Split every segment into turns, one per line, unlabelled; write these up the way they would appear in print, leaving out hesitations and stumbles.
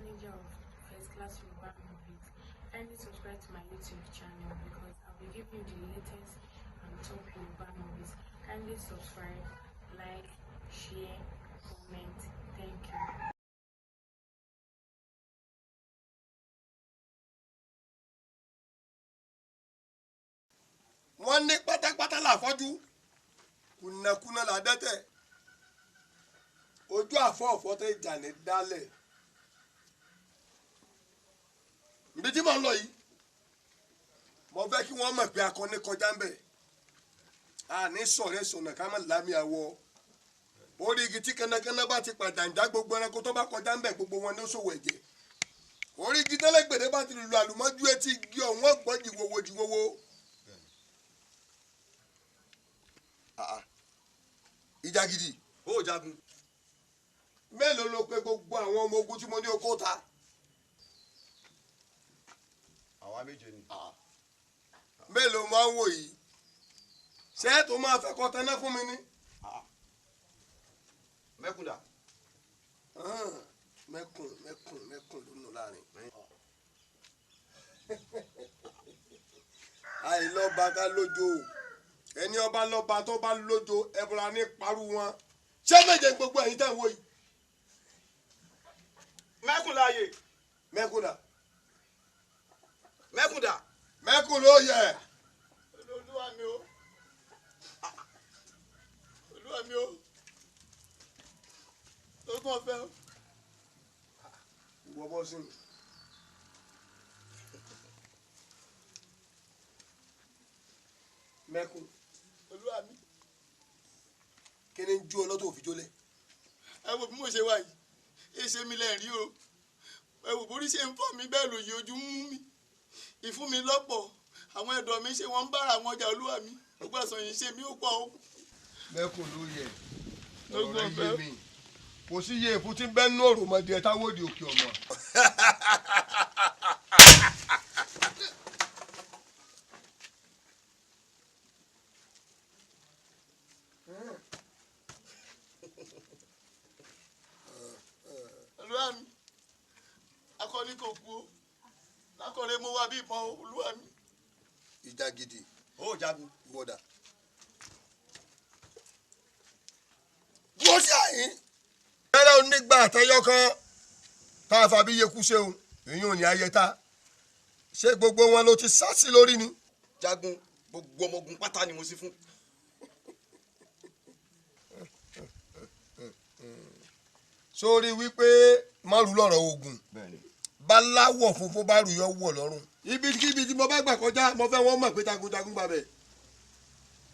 manager of First Class Yoruba Movies. Kindly subscribe to my YouTube channel because I'll be giving you the latest and top Yoruba movies. Kindly subscribe, like, share, comment. Thank you.
Wọ́n ní pátápátá làfọ́jú, kùnàkùnà là dẹ́tẹ̀, ojú àfọ̀ọ̀fọ́ tẹ ìjà ní dálẹ̀. Ibi tí mò ń lọ yìí, mo fẹ́ kí wọ́n mọ̀ pé akọni kọjá ń bẹ̀. A ní sọ̀rẹ́ sọ̀nà ká má lámì àwọ̀. Orí igi tí kánnakánná bá ti pàjàǹjá, gbogbo ẹranko tó bá kọjá ń bẹ̀, gbogbo wọn ní ó ṣòwò ẹ̀jẹ̀. Orí igi tẹ́lẹ̀gbẹ̀dẹ́ bá ti lùlù àlùmọ́jú etí igi ọ̀hún ọ̀gbọ́n jìwòwò jìwòwò. Ìjà gidi.
Ó jagun.
Mélòó ló pe gbogbo àwọn ọmọ ogun tí mo ní okó ta?
Àwa méje ni.
Mélòó máa ń wò yìí? Ṣé ẹ tó máa fẹ́ kọ́ taná fún mi ni?
Mẹ́kúndà.
Mẹ́kùn mẹ́kùn mẹ́kùn ló nù láàrin. Àìlọ́ba ká lójo, ẹni ọba lọ́ba tó bá lójo ẹbùra ní parú wọn. Ṣé méje gbogbo ẹ̀yin tẹ̀ ń wò yìí?
Mẹ́kùn láàyè.
Mẹ́kúndà.
Mẹ́kúndà.
Mẹ́kùn ló yẹ.
Olúwa mi o. Olúwa mi o. Tó kàn fẹ́ o.
Ìwọ bọ́ sí mi. Mẹ́kùn.
Olúwa mi.
Kí ni ń jó ọlọ́tọ̀ òfin jólẹ̀?
Ẹ wo bí mo ṣe wà yìí, èsè mi lẹ̀ rí o. Ẹ wò bórí ṣe ń fọ́ mi, bẹ́ẹ̀ lòyè ojú ń mú mi. Ìfún mi lọ́pọ̀, àwọn ẹ̀dọ̀ mi ṣe wọ́n ń bára àwọn ọjà. Olúwa mi, gbogbo àṣà yìí ṣe mí ó pọ̀ o.
Mẹ́kùn ló yẹ. Ọ̀rọ̀ rẹ yé mi. Kò sí iye èfú tí ń bẹ́ nú òròmọdé táwọn òdì òkè ọ̀mọ̀.
Olúwa mi, akọni kò kú o, lákọ̀ọ́rẹ́ mo wá bí ìbọn o, Olúwa mi.
Ìjà gidi.
Ó jagun.
Ìwọ́dà. Dúró sí àyín. Bẹ́rẹ̀ onígbà àtẹyọ kan tá a fàbí yekú ṣeun, èyí ò ní ayẹta. Ṣé gbogbo wọn ló ti sá sí lórí ni?
Jagun, gbogbo ọmọ ogun pátá ni mo sí fún.
Sórí wípé márùn lọ̀rọ̀ ogun báláwọ̀ funfun bá rù yọ wọ̀ lọ́rùn. Ibikíbi tí mo bá gbà kọjá, mo fẹ́ wọ́n mọ̀ pé takuntakun gbà bẹ̀.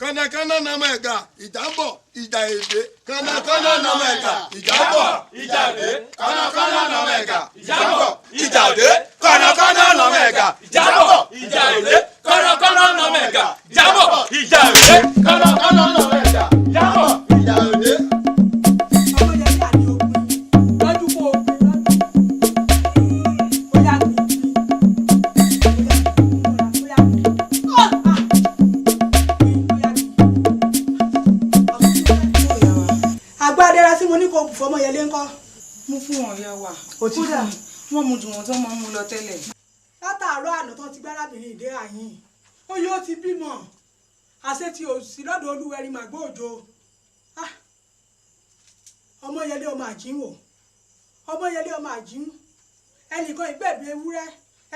Kánnakánná nàmọ ẹ̀gà, ìjà ń bọ̀, ìjà èdè. Kánnakánná nàmọ ẹ̀gà, ìjà ń bọ̀, ìjà èdè. Kánnakánná nàmọ ẹ̀gà, ìjà ń bọ̀, ìjà èdè. Kánnakánná nàmọ ẹ̀gà, ìjà ń bọ̀, ìjà èdè.
Kánnakánná nàmọ ẹ̀gà, ìjà ń bọ̀, ìjà èdè.
Kánnakánná nàmọ ẹ̀gà, ìjà ń bọ̀, ìjà èdè.
Agbádẹ́ra tí mo ní kò fọmọ yẹlé ńkọ́.
Mo fún wọn ìyá wa.
O ti
Kódà
fún
wọn mu jù wọn tó máa ń mu lọ tẹ́lẹ̀.
Látàárọ̀ àná tó ti gbárábìnrin ìdè àyìn, ó yóò ti bímọ, àṣé tí ò sí lọ́dọ̀ olúwẹ̀rí màgbó òjò. Ọmọ yẹlé ọmọ àjínwó, ọmọ yẹlé ọmọ àjínwó, ẹnìkan ìgbẹ̀bí ewúrẹ́,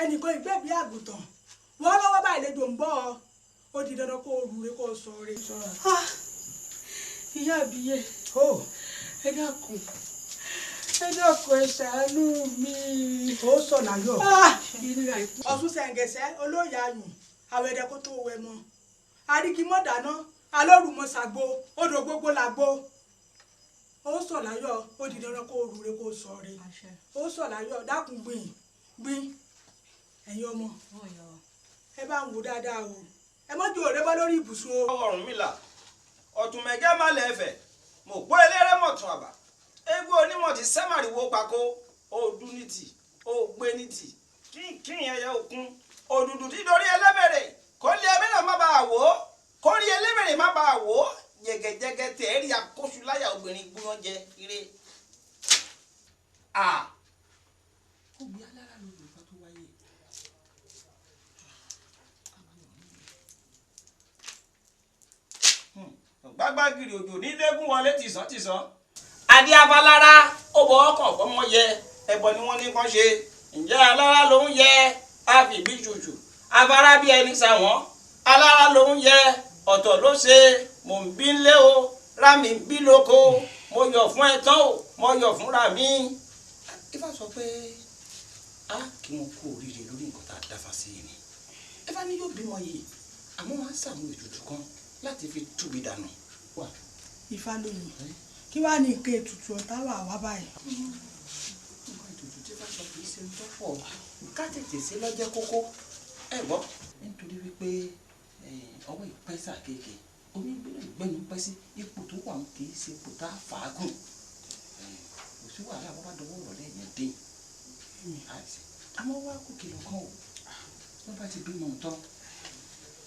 ẹnìkan ìgbẹ̀bí àgùntàn, wọ́n lọ́wọ́ báyìí lejò ń bọ̀ ọ́, ó di dandan kó o rúre kó o sọ re.
Ìyá àbíyẹ, ẹ dákun, ẹ dákun, ẹ ṣàánú mi.
Ó sọ láyọ̀. Ọ̀ṣun ṣẹ̀ǹgẹ̀ṣẹ̀ olóyè ayùn àwẹ̀dẹ kó tó wẹ̀ mọ́, àríkìmọ̀ dáná alórùmọ̀ ṣàgbo odò gbogbo làgbo. Ó sọ láyọ̀, ó di dandan kó o rúre kó o sọ re. Ó sọ láyọ̀, dákun gbìn gbìn. Ẹ̀yin ọmọ, ẹ bá ń wò dáadáa o, ẹ mọ́jú òré bọ́ lórí ibùsùn o.
Ọ̀rúnmìlà ọ̀túnmẹ̀gẹ́ má lẹ́ẹ̀fẹ̀ mọ̀ pé eléré mọ̀tún àbà egbò onímọ̀ ti sẹ́màrìwò pako òdu ní tì ògbé ní tì kínkín ẹyẹ òkun òdùdù tí dorí ẹlẹ́bẹ̀rẹ̀ kó lé ẹbẹ̀rẹ̀ má bàa wò ó kó rí ẹlẹ́bẹ̀rẹ̀ má bàa wò ó jẹgẹjẹgẹ tẹ̀ẹ́rì akóṣuláyà obìnrin gbóyànjẹ ire. Ó gbé alára lórí ìfà tó wáyé. Gbágbágìrì òjò ní lẹ́gùn wọlé tìsán tìsán. Adé afalára ó bọ ọkàn fọmọ yẹ ẹbọ ni wọ́n ní kàn ṣe. Ǹjẹ́ alára ló ń yẹ àfìbí ṣùṣù afárá bí ẹni sàwọ́n alára ló ń yẹ ọ̀tọ̀ ló ṣe mò ń bí lé o rámi ń bí lóko mo yọ̀ fún ẹ tán o mo yọ̀ fúnra mi. Ifá sọ pé a kí wọn kú oríire lórí nǹkan tá a dáfa sí i ni. Ifá ní yóò bímọ yìí àmọ́ wọn á sàmú ètùtù kan láti fi túbi dànù.
Ifá lóyún kí wàá ní nǹkan ètùtù ọ̀tá wà wá báyìí.
Nǹkan ètùtù tí Ifá sọ kì í ṣe ń tọ́pọ̀ ká tètè ṣe lọ́jẹ́ kókó ẹ gbọ́ nítorí wípé ọwọ́ ìpẹ́sà kéèké omi gbẹ́nu pẹ́ sí ipò tó wà kì í ṣe ipò tá a fàágùn kò sí wàhálà wọ́n bá dọwọ́ rọ̀lẹ́ yẹn dé àmọ́ wá kò kìlọ̀ kan o wọ́n bá ti bímọ tán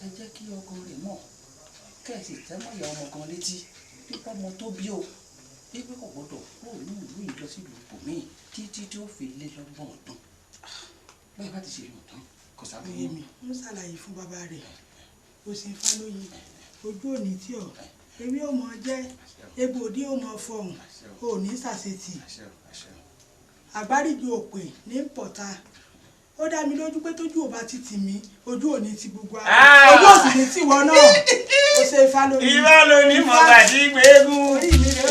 ẹ jẹ́ kí ọkọ rẹ̀ mọ̀ kẹ́ẹ̀sì tẹ́mọ̀ ìyá ọmọ kan létí pípọ́ ọmọ tó bí o wípé kò gbọ́dọ̀ kúrò ní ìlú yìí lọ sílùú ibòmíì títí tí ó fi lé lọ́gbọ̀n ọdún bẹ́ẹ̀ bá ti ṣe yàn tán kò sábẹ́ yé mi.
Ń ṣàlàyé fún bàbá rẹ̀ o sì ń Fálóyin ojú òní tí ọ ewé ò mọ jẹ egbò òdí ò mọ fọhùn ò ní ṣàṣetì àgbáríjọ òpè ní pọ̀ta ó dá mi lójú pé tójú ò bá ti tì mí ojú òní ti gbogbo ara ojú òsì ní tìwọ náà ó ṣe Ifá lóní.
Ifá lóní mọ̀gbà tí gbẹ́gùn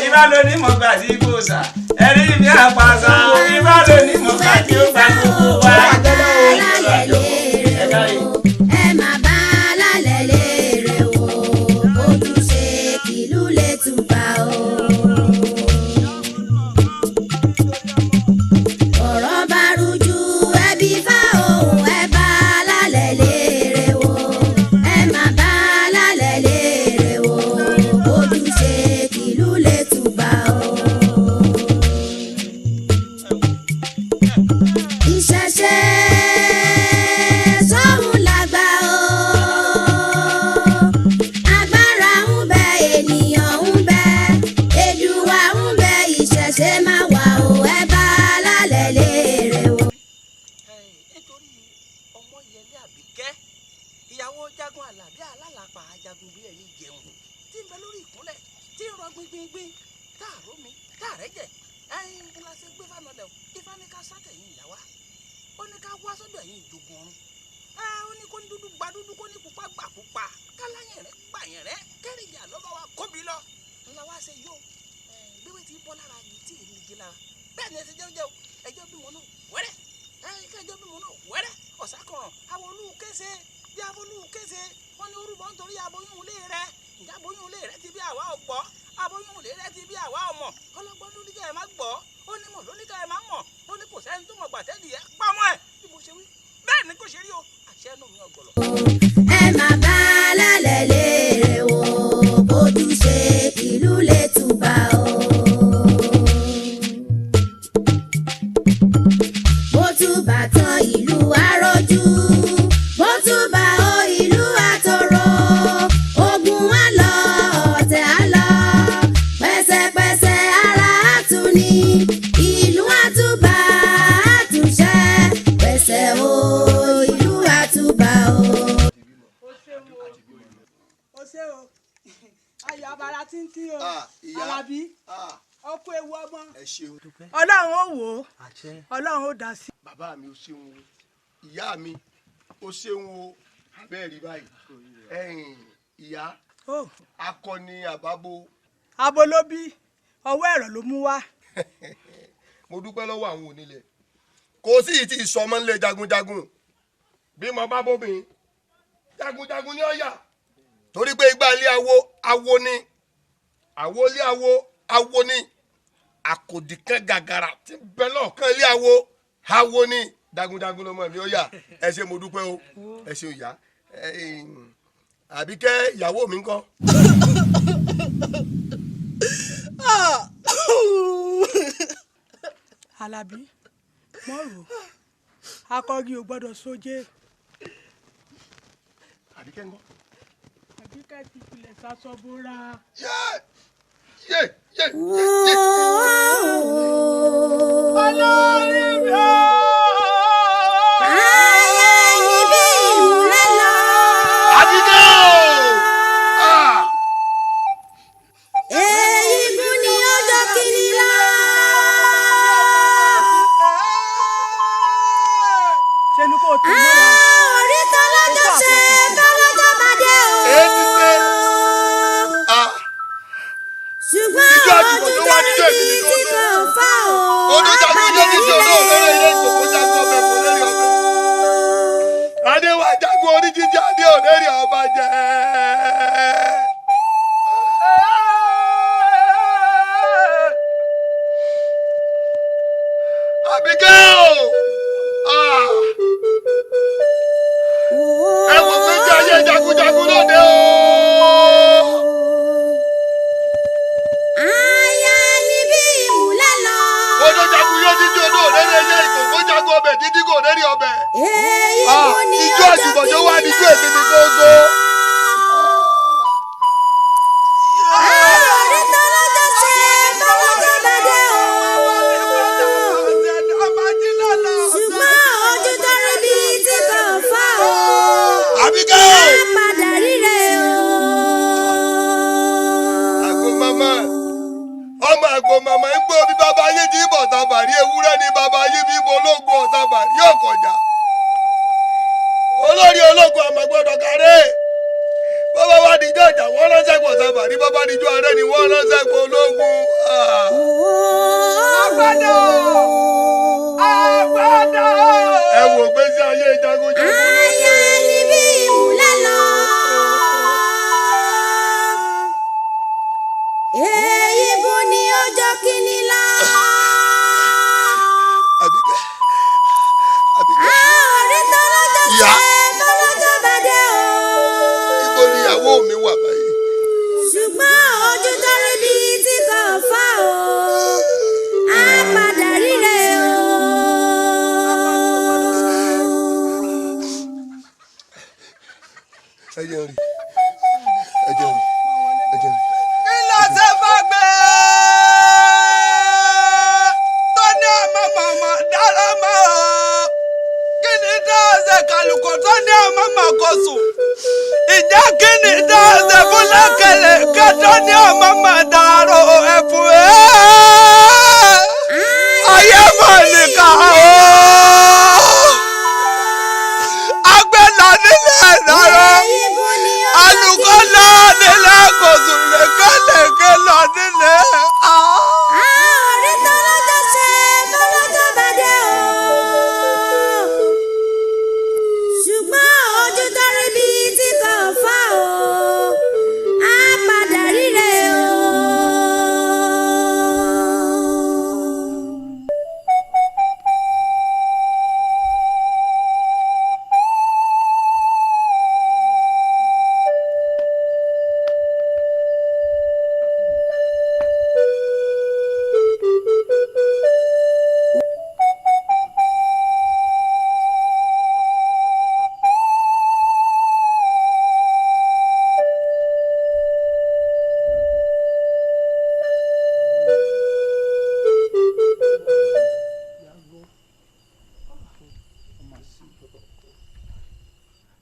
Ifá lóní mọ̀gbà tí gbòòsà ẹ̀rí mi àpàṣà Ifá lóní mọ̀gbà tí ó gbà gbogbo wa.
Ẹ má bá lálẹ́ léèrè o, ojúṣe kìlú lè túbà o. Ọ̀rọ̀ bá rújú ẹbí fá òun ẹ bá lálẹ́ léèrè o. Ẹ má bá lálẹ́ léèrè o, ojúṣe kìlú lè túbà o. Ìṣẹ̀ṣe sóhun làgbà o. Agbára ń bẹ, ènìyàn ń bẹ, Èdùwà ń bẹ, ìṣẹ̀ṣe máa wà o, ẹ bá lálẹ́ léèrè o.
Nítorí ọmọ yẹlé Àbíkẹ́ ìyàwó jagun Àlàbí alálàpà ajagun bí ẹni jẹun tí ń bẹ lórí ìkúnlẹ̀ tí ń rọ gbingbingbin táàró mi táàrẹ́ jẹ ẹyin ńlá ṣe gbé fánọlẹ̀ o. Ifá ní ká sátẹ̀yìn ìyàwó ó ní ká wá sọ́dọ̀ ẹ̀yìn ìjogun ọ̀run ẹ ó ní kó ní dúdú gba dúdú kó ní pupa gbà pupa káláyìn rẹ gbàyìn rẹ kẹrìndínlá ló bá wa kóbi lọ ńlá wá ṣe yóò gbéwé tí bọ́ lára yìí tí èmi gé lára bẹ́ẹ̀ ni ẹ ti jẹ́ jẹ́ o ẹjọ́ bímọ náà wẹ́rẹ́ kẹjọ́ bímọ náà wẹ́rẹ́ ọ̀sà kọ̀ràn àwọn olú kése bí abolú kése wọ́n ní orúbọ nítorí aboyún ilé rẹ ǹjẹ́ aboyún ilé rẹ ti bí àwa ọ̀gbọ́ aboyún ilé rẹ ti bí àwa ọmọ ọlọ́gbọ́n ló ní kẹ́ ẹ má gbọ́ ó ní mọ̀ ló ní kẹ́ ẹ má mọ̀ ó ní kò sẹ́ni tó mọ̀ gbàtẹ́lì ẹ pamọ́ ẹ̀ bí mo ṣe wí bẹ́ẹ̀ ni kò ṣe rí o àṣẹ ẹnu mi ọ̀gọ̀lọ̀.
Ẹ má bá lálẹ́ léèrè o, ojúṣe kìlú lè túbà o. Bó túbà tán ìlú arójú, bó túbà o ìlú àtòrò, ogun á lọ, ọ̀tẹ̀ á lọ, pẹ̀sẹ̀pẹ̀sẹ̀ ara á tù ní, ìlú àtúbà àtúnṣe, pẹ̀sẹ̀ o ìlú àtúbà o.
O ṣé o ayọ̀ abara tíntín o Àlàbí ọkọ ewu ọmọ Ọlọ́run ó wò ó Ọlọ́run ó dá sí.
Bàbá mi ó ṣeun o, ìyá mi ó ṣeun o, bẹ́ẹ̀ rí báyìí ẹ̀yìn ìyá akọni àbábo.
Abo ló bí ọwọ́ ẹ̀rọ ló mú wá.
Mo dúpẹ́ lọ́wọ́ àwọn onílẹ̀ kò sí ìtì ìsọmọ ńlẹ̀ jagunjagun bí mo bá bóbin jagunjagun ní ọ̀yà torí pé igbá ilé awo awo ni àwo ilé awo awo ni àkòdì kan gàgàrà tí bẹ lọ́ọ̀kan ilé awo awo ni jagunjagun lọmọ mi ọ̀yà ẹ ṣé mo dúpẹ́ o ẹ ṣé ìyá Àbíkẹ́ ìyàwó mi ńkọ́.
Àlàbí mọ́rò akọ́gi ò gbọ́dọ̀ sójé.
Àbíkẹ́ ńkọ́.
Àbíkẹ́ ti filẹ̀ sasọ bóra.
Yé yé yé yé.
Olórí mi o.
tí fi bo ológun ọ̀sàbà yóò kọjá. Olórí ológun àmọ́ gbọ́dọ̀ kárẹ́. Bọ́bá wá dijọ́ ìjà wọ́n ránṣẹ́ pọ̀ sábà ní bọ́bá dijọ́ arẹ́ ni wọ́n ránṣẹ́ pọ̀ ológun.
Agbada! Agbada!
Ẹ wò gbèsè ayé jagunjagun.
Ayé ni bí ìmùlẹ̀ lọ. Èyí fún ni ọjọ́ kìíní lọ.
Àbíkẹ́ Àbíkẹ́.
Àárín tọ́lọ́jọ́
Ìyá.
ṣe tọ́lọ́jọ́ bá dé o.
Ibo ni ìyàwó mi wà báyìí?
Ṣùgbọ́n ojú tó rí bí tí kò fọ́ o, á padà ríre o.
Ẹ jẹ́ n rí, ẹ jẹ́ n rí, ẹ jẹ́ n rí.
Kí ló ṣe fàgbé tó ní ọmọ màmá dára mọ́ ọ? Kí ni dá ọ̀sẹ̀ kàlùkò tó ní ọmọ màkóso? Ìjà kí ni dá ọ̀sẹ̀ fún lẹ́kẹ̀lẹ̀ kí tó ní ọmọ màdàrọ̀ ẹ̀fún ẹ̀? Ayé mọ̀ nìkan o. Agbẹ́lọ nílẹ̀ rárá. Alùkò lọ nílẹ̀ kò sùn lẹ́kẹ̀lẹ̀kẹ̀ lọ nílẹ̀.
Àárín tọ́lọ́jọ́ ṣe tọ́lọ́jọ́ bá dé o. Ṣùgbọ́n ojú tó rí bí tí kò fọ́ o, á padà ríre o.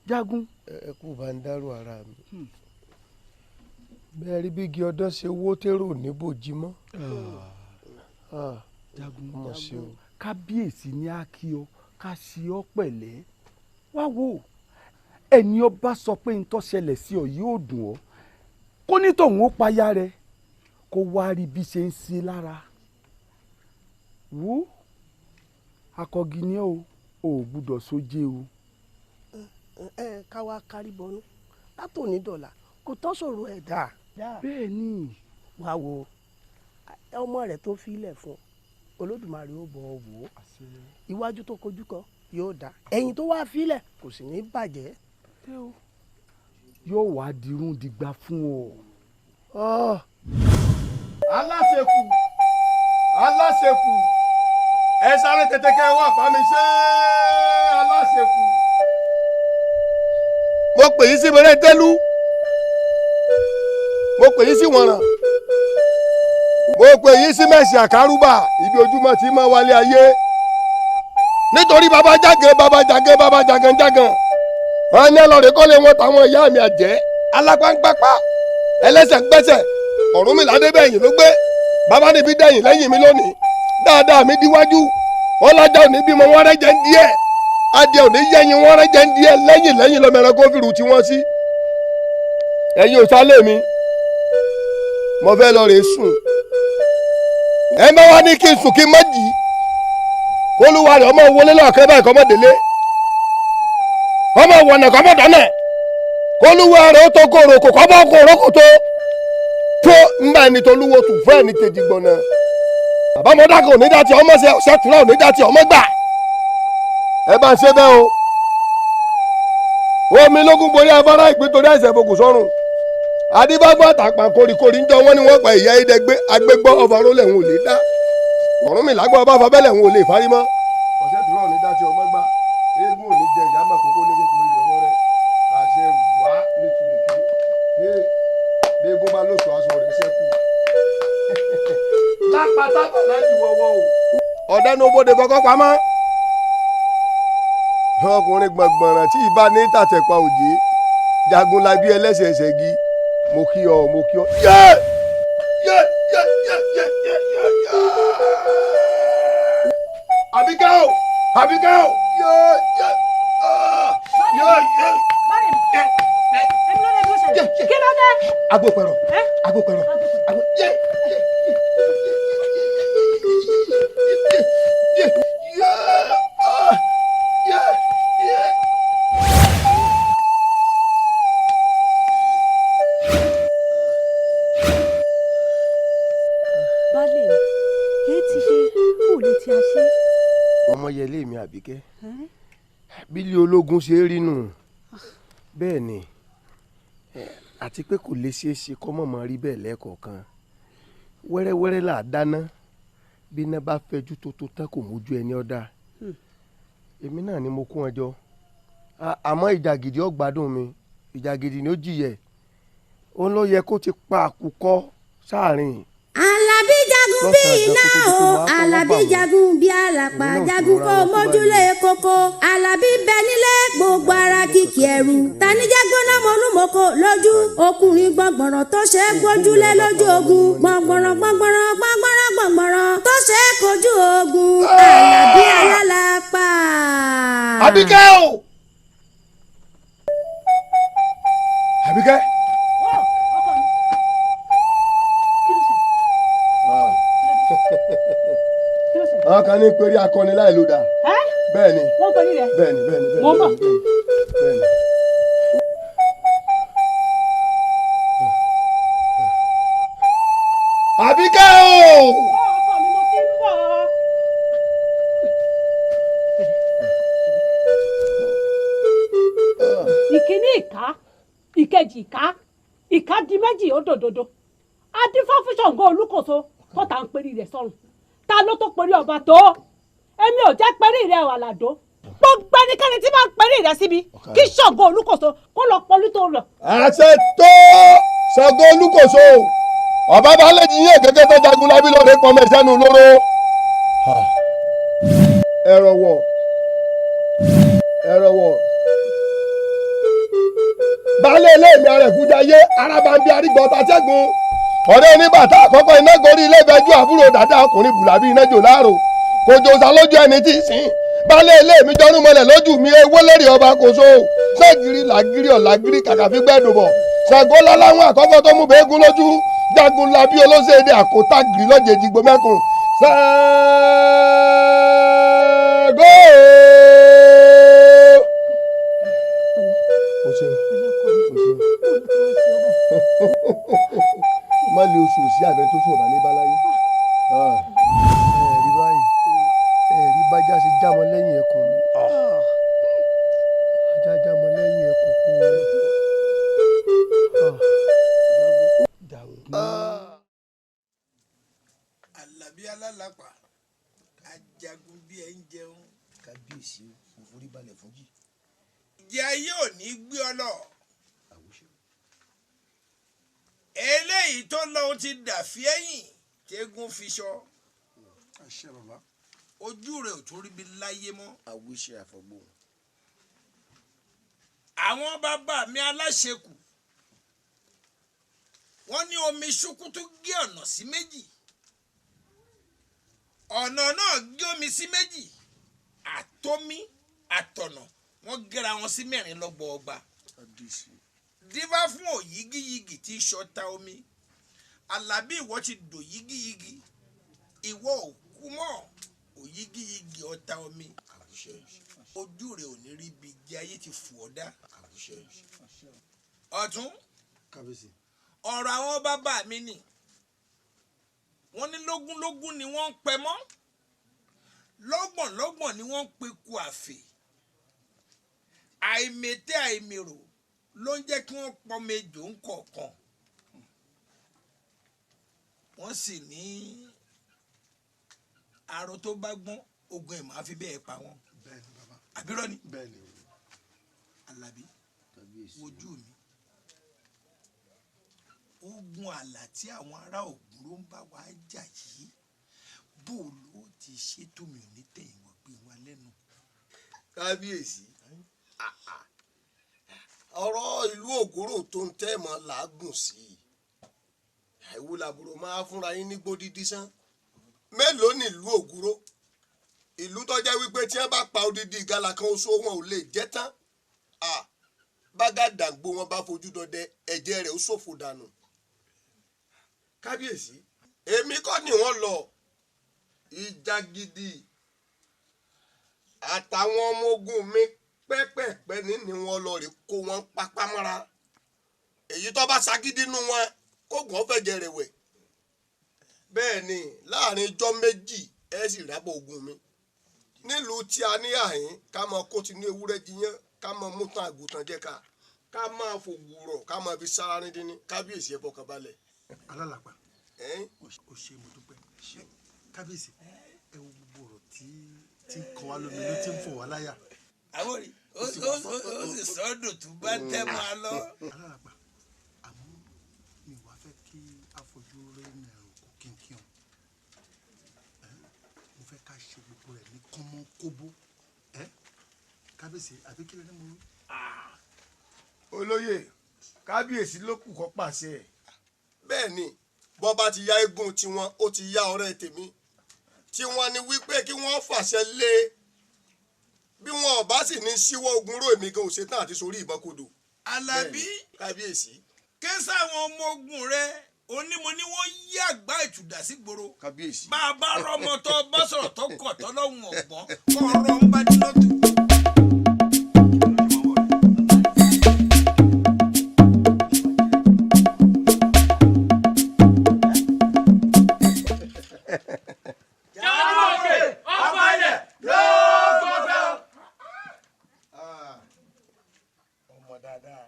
Jagun.
Ẹ kú bá ń dárò ara mi. Bẹ́ẹ̀ rí bí igi ọdán ṣe wó térò níbòjí mọ́.
Jagun
Ọmọ ṣe o.
Kábíyèsí ní á kí ọ ká ṣe ọ pẹ̀lẹ́. Wá wò ẹni ọba sọ pé ń tó ṣẹlẹ̀ sí ọ yóò dùn ọ́, kó ní tòun ó payá rẹ kó wá rí bí ṣe ń ṣe lára. Wò akọgi ni ọ ò gbúdọ̀ sójé o.
Ẹ ká wá kárí bọnú látòní dọ̀là kò tọ́ sọ̀rọ̀ ẹ̀ dà.
Bẹ́ẹ̀ ni.
Wá wo ọmọ rẹ̀ tó filẹ̀ fún Olódùmarè ó bọ̀ ọ́ wò ó, iwájú tó kojú kọ yóò dá, ẹ̀yìn tó wá filẹ̀ kò sì ní bàjẹ́.
Yóò wá dirún digba fún ọ.
Aláṣekù aláṣekù ẹ sáré tètè kẹ́ ẹ wá bá mi ṣe aláṣekù. Mo pè yín sí Mọ̀rẹ́ntẹ́lú, mo pè yín sí Wọ̀nràn, mo pè yín sí Mẹ̀sì Àkárúbà, ibi ojúmọ́ tí máa wálé ayé. Nítorí bàbá jágan bàbá jágan bàbá jágan jágan, wọn ní ẹlọ́rìí kọ́lé wọn táwọn ìyá mi àjẹ́ alápáńpápá ẹlẹ́sẹ̀ gbẹ́sẹ̀ Ọ̀rúnmìlà débẹ̀yìn ló gbé bàbá níbi dẹ̀yìn lẹ́yìn mi lónìí, dáadáa mi díwájú ọlájà òní bímọ wọn rẹ jẹ ń díẹ̀, adìẹ òní yẹyin wọn rẹ jẹ ń díẹ̀, lẹ́yìn lẹ́yìn lọ́mọ ẹranko fìrù tí wọ́n sí. Ẹ̀yin ò sálẹ̀ mi, mo fẹ́ lọ rè sùn. Ẹ má wá ní kí n sùn kí n má jì í, kólúwa rẹ̀ ọmọ wọlé lọ́ọ̀kẹ́ báyìí kọ́ mọ́ délé, ọmọ wọ̀nà kọ́ mọ́ dáná, kólúwa rẹ̀ ó tó kóró kò kọ́ mọ́ kóró kò tó tó ń bá ẹni tó lúwo tù fún ẹni tèjì gbọ̀nà. Àbámọ́dá kan ò ní dá tí ọmọ ṣe, ọ̀sẹ̀ tura ò ní dá tí ọmọ gbà. Ẹ bá ń ṣe bẹ́ẹ̀ o. Omi lógún borí afárá ìpín torí àìsàn ìfokùn sọ́run. Adébágbọ́ àtàpà kórìkórì ń jọ wọ́n ní wọ́n pa ìyá ìdẹ́gbẹ́ agbégbọ́ ọba rólẹ̀ ń ò lè dá. Ọ̀rúnmìlà gbọ́ ọba fabẹ́lẹ̀ ń ò lè fárí mọ́. Ọ̀sẹ̀ tura ò ní dá tí ọmọ gbà. Eégún ò ní jẹ ìyá mà kókó ní kékeré ìyọmọ rẹ̀. Àṣẹ wà ní tìrèké. Bí eégún bá lóṣù aṣọ rẹ̀ ṣẹ́kù. Lápátápà láti wọ́wọ́ o. Ọ̀dẹ́nu bodè fọkọ́ pamọ́. Ọkùnrin gbọ̀ngbọ̀nràn tí ìbá ní tàtẹ̀pa òjé, Jagunlabi ẹlẹ́sẹ̀ ẹsẹ̀ gi, mo kí ọ, mo kí ọ. Yé! Yé! Yé! Yé! Yé! Yé! Yé! Yé! Àbíkẹ́ o, Àbíkẹ́ o, yóò yẹ yóò yẹ.
Kí ló dé?
Agbópẹ̀rọ̀, agbópẹ̀rọ̀, agbó yẹ yẹ yẹ yẹ yẹ yẹ.
Baálé mi, èyí ti ṣe kò lè ti a ṣe.
Ọmọyẹlé mi Àbíkẹ́, bílí ológun ṣe é rí nù bẹ́ẹ̀ ni, àti pé kò lè ṣeé ṣe kọ́ mọ̀mọ́ rí bẹ́ẹ̀ lẹ́ẹ̀kọ̀ọ̀kan. Wẹ́rẹ́wẹ́rẹ́ là á dáná, bí iná bá fẹjú tó tó tán kò mójú ẹni ọ̀dà. Èmi náà ni mo kó wọn jọ, àmọ́ ìjàgìdì ó gbádùn mi, ìjàgìdì ni ó jìyẹ, òun ló yẹ kó ti pa àkùkọ sáàrin.
Àlàbí jagun bí iná o, Àlàbí jagun bí àlàpà, jagun kó mójúlé koko. Àlàbí bẹ nílé gbogbo ara kìkì ẹ̀rù. Tàníjẹ́ gbóná mọ́lúmọ́kọ lójú. Ọkùnrin gbọ̀ngbọ̀ràn tó ṣe é gbójúlé lójú ogun. Gbọ̀ngbọ̀ràn gbọ̀ngbọ̀ràn gbọ̀ngbọ̀ràn gbọ̀ngbọ̀ràn tó ṣe é kojú ogun. Àlàbí alálàpà.
Àbíkẹ́ o! Àbíkẹ́. Àwọn kan ní péré akọni láì ló dà. Bẹ́ẹ̀ni.
Wọ́n pẹ̀lú rẹ̀.
Bẹ́ẹ̀ni bẹ́ẹ̀ni bẹ́ẹ̀ni.
Mo ń bọ̀.
Bẹ́ẹ̀ni. Àbíkẹ́ o!
Ọkọ mi, mo ti ń bọ̀. Ìkíní ìka, ìkejì ìka, ìka di méjì ó dòdòdó. Adífá fún Ṣàngó Olúkòso tó ta ń perí rẹ̀ sọ́run. Ta ló tó perí ọba tó? Èmi ò jẹ́ perí rẹ̀ Àlàdó. Gbogbo ẹnikẹ́ni tí máa ń perí rẹ̀ síbi kí Ṣàngó Olúkòso kó lọ pọlú tó rọ̀.
Àṣẹ tó Ṣàngó Olúkòso ọba balẹ̀ jí yín gẹ́gẹ́ tó jagun lábí lóde pọnmọ ìsẹ́nu lóró. Ẹ̀rọ wọ̀, ẹ̀rọ wọ̀. Baálé ilé mi Arẹ̀kújayé, arábàmbí arígbọ̀ta ṣẹ́gun. Ọ̀rẹ́ oníbàtà àkọ́kọ́ iná gorí ilé ìfẹ́jú àbúrò dàda ọkùnrin bùlàbí iná jò láàrò. Kò jòsà lójú ẹni tí ì sìn. Baálé ilé mi jọrún mọ́lẹ̀ lójú mi ewó lérí ọba kòso. Ṣẹ́gìrì làgìrì ọ̀làgìrì kàkà fi gbẹ́dùn bọ̀. Ṣàngó láláwọn àkọ́kọ́ tó mú bẹ́ẹ́gún lójú. Jagun labí olóṣèdè àkótá gírí lọ́jẹ̀jì gbọmẹ́kùn. Ṣàngó. O ṣeun, o ṣeun. Má lè oṣù sí àfẹn tó sùn ọ̀bà ní báláyé. Ẹ rí báyìí, ẹ rí bájá ṣe já mọ́ lẹ́yìn ẹkùn mi. Ajá já mọ́ lẹ́yìn ẹkùn kú.
Àlàbí alálàpà, ajagun bí ẹ ń jẹun.
Kábíyèsí, mo forí balẹ̀ fún jì.
Ìjẹ ayé ò ní gbé ọ lọ. Eléyìí tó lọ́hún ti dàfí ẹ̀yìn tẹ́gùn fi sọ.
Àṣẹ bàbá.
Ojú rẹ̀ ò tún rí bí láyé mọ́.
Àwíṣe àfọ̀gbọ́n.
Àwọn bàbá mi aláṣekù, wọ́n ní omi ṣúkútú gé ọ̀nà sí méjì. Ọ̀nà náà gé omi sí méjì. Àtomi àtọ̀nà wọ́n gẹ́ra wọn sí mẹ́rin lọ́gbọọgba. Dífá fún òyígíyigì tí ṣọta omi. Àlàbí ìwọ ti dò yígíyigì, ìwọ ò kú mọ́ òyígíyigì ọ̀tá omi. Ojú rẹ̀ ò ní rí ibi jẹ́, ayé ti fò ọ́ dá. Ọ̀tún, ọ̀rọ̀ àwọn bàbá mi nì. Wọ́n ní lógúnlógún ni wọ́n ń pẹ mọ́, lọ́gbọ̀nlọ́gbọ̀n ni wọ́n ń peku àfè. Àìmètè àìmèrò ló ń jẹ́ kí wọ́n pọnmọ ejò ńkọ̀ọ̀kan. Wọ́n sì ní arọ tó bá gbọ́n ogun ẹ̀ máa fi bẹ́ẹ̀ pa wọ́n. Àbírọ́ ni? Àlàbí, wojú mi. Ogun àlà tí àwọn ará Ògùn ló ń bá wa jà yìí, bó ló ti ṣe tó mi ò ní tẹ̀yìn wọ́n gbé wa lẹ́nu.
Kábíyèsí, ọ̀rọ̀ ìlú Ògúrò tó ń tẹ́ mọ́ làágùn sí i. Àìwò làbúrò máa fúnra yín ní gbódídí sán. Mélòó nílùú Ògúrò? Ìlú tó jẹ́ wípé tí wọ́n bá pa odidi ìgalà kan oṣù wọn ò lè jẹ́ tán. Bágàdàgbò wọn bá fojú dọdẹ ẹ̀jẹ̀ rẹ̀ ó ṣòfò dànù. Kábíyèsí, èmi kọ́ ni wọ́n lọ. Ìjà gidi àtàwọn ọmọ ogun mi pẹ́pẹ́pẹ́ ní wọ́n lọ rí kó wọn papá mọ́ra. Èyí tó bá ṣagídí nú wọn kóògùn ọ̀fẹ́jẹ̀ rẹ̀ wẹ̀. Bẹ́ẹ̀ ni láàrin ijọ́ méjì ẹ sì rábọ̀ ogun mi. Nílùú tí a ní àhín ká máa kó tinú ewúrẹ́ jiyán, ká máa mú tán àgùntàn jẹ ká máa fòwúrọ̀ ká máa fi sára ní dín ní. Kábíyèsí, ẹ fọkàn balẹ̀.
Alálàpà, o ṣe, mo dúpẹ́. Kábíyèsí, ẹ wo gbogbo ọ̀rọ̀ tí ń kọ wá lómi ló ti ń fò wá láyà.
Àwọn ó sì sọ́dọ̀ tó bá tẹ́ máa lọ.
Alálàpà, àmọ́ mi wàá fẹ́ kí afojú rẹ̀ nàró kó kínkín o. Mo fẹ́ ká ṣe gbogbo rẹ̀ ní kọ́mọ́kóbó. Kábíyèsí, àbí kí ló ní mo wí.
Olóyè, kábíyèsí ló kù kó pàṣẹ. Bẹ́ẹ̀ ni, bọ́ bá ti ya eégún tiwọn, ó ti ya ọ̀rẹ́ tèmi. Tiwọn ni wípé kí wọ́n fàṣẹ lé e. Bí wọn ò bá sì ní síwọ́ ogun ró, èmi gan ò ṣetán àti sorí ìbọn kodò.
Alábí,
kábíyèsí,
ké sáwọn ọmọ ogun rẹ onímọ̀ ni wọ́n yí àgbá ìtùdà sí gbòòrò.
Kábíyèsí,
bá a bá rọmọ tó bá sọ̀rọ̀ tó kọ̀ tó lọ́hùn ọ̀gbọ́n kọ́ ọ̀rọ̀ ń bá dínà tó.
Ọmọ dáadáa,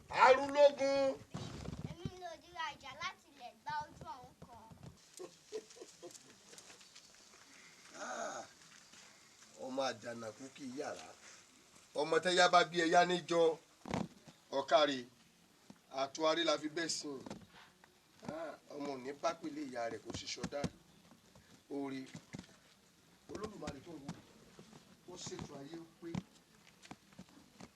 arúlógún.
Èmi ni òdìrà ìjà láti ilẹ̀ gba ojú ọ̀hún kan.
Ọmọ àjànàkú kì í yàrá, ọmọ tẹ́yà bá bí ẹyá níjọ ọ̀kàrè àtúwárí la fi bẹ́ẹ̀ sìn. Ọmọ òní bá pèlè ìyá rẹ̀ kó ṣiṣọ́ dá orí. Olódùmarè tó wù ó ṣètò ayé pé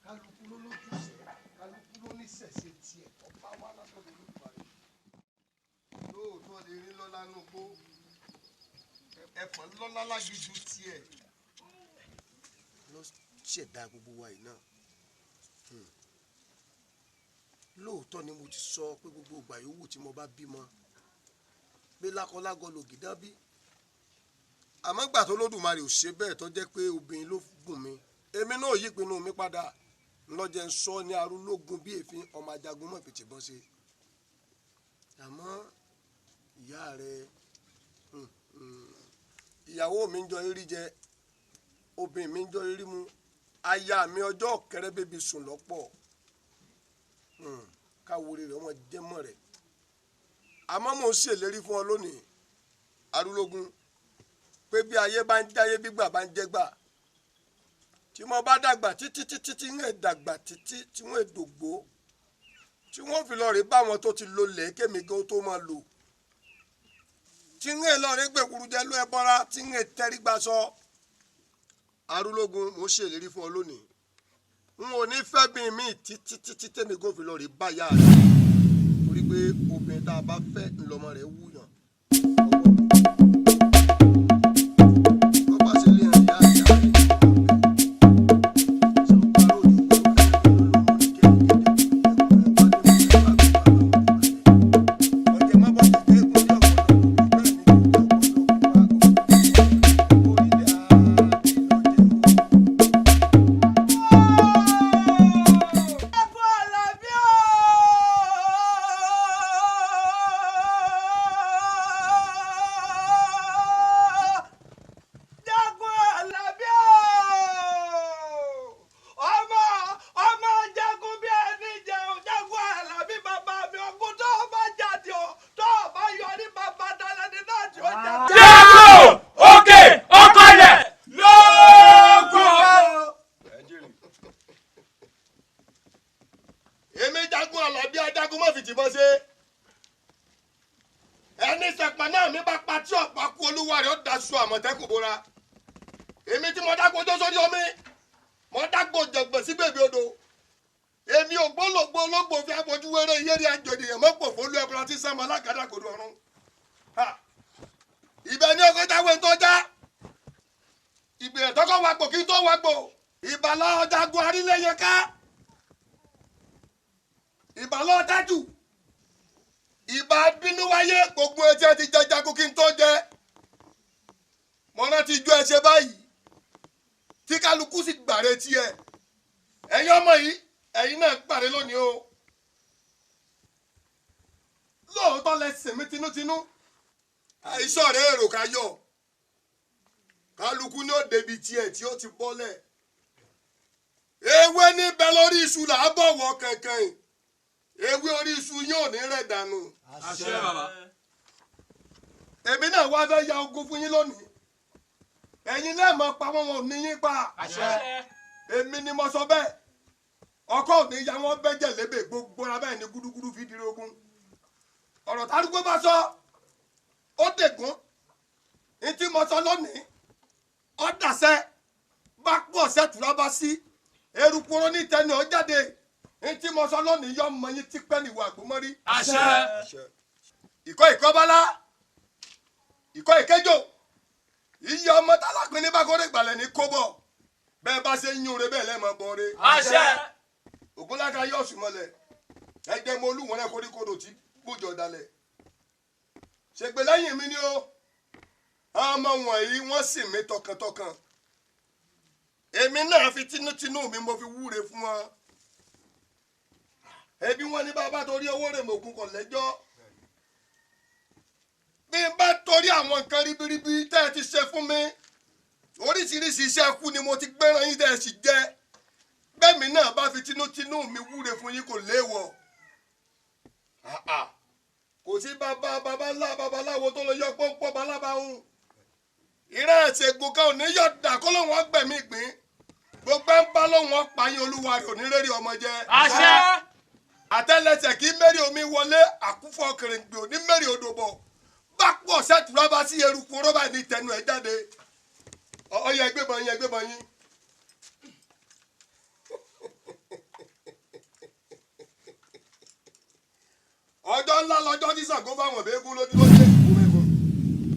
kálukú ló lójúṣe, kálukú ló ní sẹ̀ṣẹ̀ tiẹ̀ tó bá wá látọ̀dọ̀ Olódùmarè. Lóòótọ́ lè rí lọ́lá nùgbó, ẹ̀fọn lọ́lá lágídú tiẹ̀ ló ṣẹ̀dá gbogbo wa yìí náà. Lóòótọ́ ni mo ti sọ pé gbogbo ìgbà yòówù tí mo bá bímọ pé lákọlágọ lògìdá bí, àmọ́ gbà tó Olódùmarè ò ṣe bẹ́ẹ̀ tó jẹ́ pé obìnrin ló gùn mí, èmi náà yí ìpinnu mi padà ńlọ́jẹ́ ń sọ ní arúlógún bí èéfín ọmọ ajagun mọ̀ fìtì bọ́n ṣe. Àmọ́ ìyá rẹ̀, ìyàwó mi ń jọ rírí jẹ, obìnrin mi ń jọ rírí mu, aya mi ọjọ́ kẹrẹ bèbí sùn lọ́pọ̀, káwọlé rẹ̀ wọ́n jẹ́ mọ́ rẹ̀. Àmọ́ mò ń ṣèlérí fún ọ lónìí, arúlógún, pé bí ayé bá ń jáyé, gbígbà bá ń jẹ́gbà, tí mo bá dàgbà títí títí tí ń dàgbà títí tí wọ́n dògbò tí wọ́n fi lọ rí báwọn tó ti lo lẹ́ẹ̀kẹ́mi gan tó máa lò, tí ń lọ rí gbẹ̀kúrú jẹ́ ló ẹ bọ́ra, tí ń tẹ́rí gbà sọ. Arúlógún, mo ṣèlérí fún ọ lónìí, n ò ní fẹ́ bí mi títí títí tẹ́mi gan fi lọ rí báyà rẹ̀, torí pé obìnrin tá a bá fẹ́ ńlọmọ rẹ̀ wúyàn. Bọ́bá ṣe lè hàn ìyá ìyá rẹ̀. Èmi tí mo dágbó tó sórí omi, mo dágbó jẹ̀gbọ̀n sí bèbè odò, èmi ògbólógbó ológbò fi abojú wéré ìyẹ́rì àjòdìyàn mọ́pò fólú ẹ̀bùrọ̀ tí sàmọ́ alágàdàgodo ọ̀run. Ibẹ̀ ni ọkọ̀ jáwé tó já, Ìgbìyànjú tọkọ wa gbò kí n tó wa gbò. Ìbàlọ́ ọ̀jagun arílẹ̀yẹ ká. Ìbàlọ́ ọ̀dájú. Ìbà bínú wáyé gbogbo etí ẹ ti jẹ jagun kí n tó jẹ. Mo rántí ijó ẹ ṣe báyìí. Tí kálukú sì gbàre tiẹ̀. Ẹ̀yin ọmọ yìí, ẹ̀yin náà gbàre lónìí o. Lóòótọ́ lẹ sìn mí tinútinú. Àìsàn rẹ̀ èrò ká yọ̀. Kálukú ní ó débi tiẹ̀ tí ó ti bọ́lẹ̀. Ewé níbẹ̀ lórí iṣu là á bọ̀wọ̀ kankan. Ewé orí iṣu yóò ní rẹ̀ dànù.
Àṣẹ bàbá.
Èmi náà wá fẹ́ ya ogun fún yín lónìí. Ẹ̀yin náà mọ̀ pa wọ́n, wọn ò ní yín pa.
Àṣẹ.
Èmi ni mo sọ bẹ́ẹ̀. Ọkọ ò ní ya wọ́n bẹ́jẹ̀ lébè gbogbo ara báyìí ní gúdúgúdú fi dire ogun. Ọ̀rọ̀ tárúgbó bá sọ, ó dègún. Ní tí mo sọ lónìí, ó dàṣẹ. Bá pọ̀ sẹ́tùrá bá sí. Eruku oró ní tẹnu ọ jáde. Ní tí mo sọ lónìí yọ ọmọ yín tipẹ́ níwọ̀ àgbọ̀mọ́rí.
Àṣẹ.
Ìkọ́ ìkọ́bálá, ìkọ́ ìkẹjọ, iye ọmọ tálápin ní bákọ́rẹ́ ìgbàlẹ̀ ní kóbọ̀. Bẹ́ẹ̀ bá ṣe ń yún re bẹ́ẹ̀ lẹ́ẹ̀mọ bọ́ re.
Àṣẹ.
Ògúnláka yóò sùn mọ́lẹ̀. Ẹgbẹ́ mo olúwọ̀n rẹ̀ koríkodò tí gbòjò dalẹ̀. Ṣègbè lẹ́yìn mi ni o. Àwọn ọmọ wọ̀nyí wọ́n sì mí tọkàntọkàn. Èmi náà fi tinútinú mi mo fi wúre fún wọn. Ebi wọn ní bàbá torí owó rẹ̀ mọ̀gùn kọ̀ lẹ́jọ́. Bí n bá torí àwọn nǹkan ribiribi tẹ́ ẹ ti ṣe fún mi, oríṣiríṣi iṣẹ́ kú ni mo ti gbẹ́ràn yín tẹ́ ẹ sì jẹ. Bẹ́ẹ̀mi náà bá fi tinútinú mi wúre fún yín kò léèwọ̀. Kò sí bàbá bàbá ńlá babaláwo tó lọ yọ pọ́npọ́n balábáhùn. Ìran àṣegun kan ò ní yọ̀ dà kó lóun ọgbẹ̀mí ìgbín. Gbogbo ẹ̀ ń bá lóun ọ̀pá yín olúwa rẹ̀ ò ní rẹ́rì ọmọ jẹ.
Àṣẹ.
Àtẹ́lẹsẹ̀ kí mẹ́rì omi wọlé àkúfọ̀ kèrèǹgbè ò ní mẹ́rì odò bọ̀. Bá pọ̀ sẹ́tùrá bá sí eruku rọ́bà ní tẹnu ẹ̀ jáde. Ọyẹ ẹgbẹ́ bọ̀ yín, ẹgbẹ́ bọ̀ yín. Ọjọ́ ńlá lọ́jọ́ tí Ṣàngó fáwọn bẹ́ẹ̀gún lójú ló dé.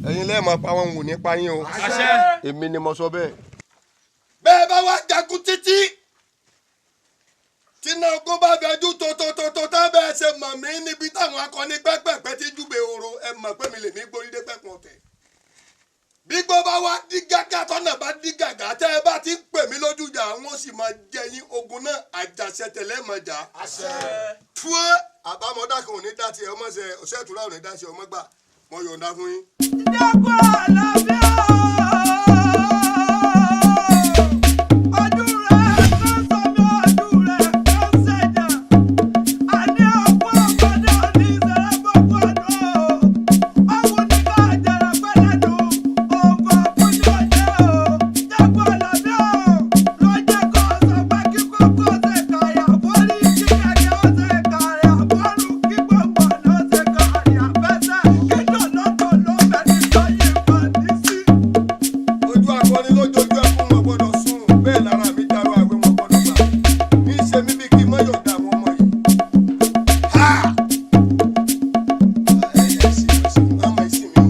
Ẹ̀yin lẹ́ẹ̀ máa pa wọn wò nípa yín o.
Àṣẹ.
Èmi ni mo sọ bẹ́ẹ̀. Bẹ́ẹ̀ bá wá jagun títí. Tíná ogún bá fẹjú tótótótó tá bẹ́ẹ̀ ṣe mọ̀ mí níbi táwọn akọni pẹ́pẹ́pẹ́ ti júbe oro ẹ mọ̀ pé mi lè mí gborí dé pẹ́kun ọ̀tẹ̀. Bí gbó bá wá dí gágá tọ́nà bá dí gàgá tẹ́ ẹ bá ti ń pè mí lójú ìjà wọ́n sì máa jẹ yín ogun náà àjàṣẹ tẹ̀lé mọ̀ jà.
Àṣẹ.
Fún àbámọ́dá kan ò ní dá tiẹ̀ ọmọ ṣe ọ̀ṣẹ́ ìtura ò ní dá tiẹ̀ ọmọ gbà mo yọ̀ǹda fún yín.
Ìjọba àlàáfíà ojú rẹ̀ kan sọ mí ojú rẹ̀ kan ṣẹ̀jà. Àní ọ̀pọ̀ ọ̀pọ̀dé òní ìṣẹ̀lẹ̀ gbogbo ọdún o. Ọ̀hún ní ká jẹrẹ pẹ́lẹ́dùn òǹkọ̀ fún ní ọjọ́ o. Ìjọba àlàáfíà ló jẹ́ kó sọ pé kí kókó ṣe kàyà borí kí kẹ̀kẹ́ ó ṣe kàyà bọ́ọ̀lù kí gbogbo ọ̀nà ó ṣe kàyà fẹsẹ̀ kí tòlótòló bẹ̀ ní sọ́yìn ìfọ̀dí sí.
Ojú akọni lójoojú ẹkún wọn gbọ́dọ̀ sùn bẹ́ẹ̀ lára mi dàrú àwẹ̀ wọn gbọ́dọ̀ gbà ní í ṣe mí bí kí n má yọ̀ǹda àwọn ọmọ yìí. Ha! Ẹ ẹ sì sì má má sì mí o.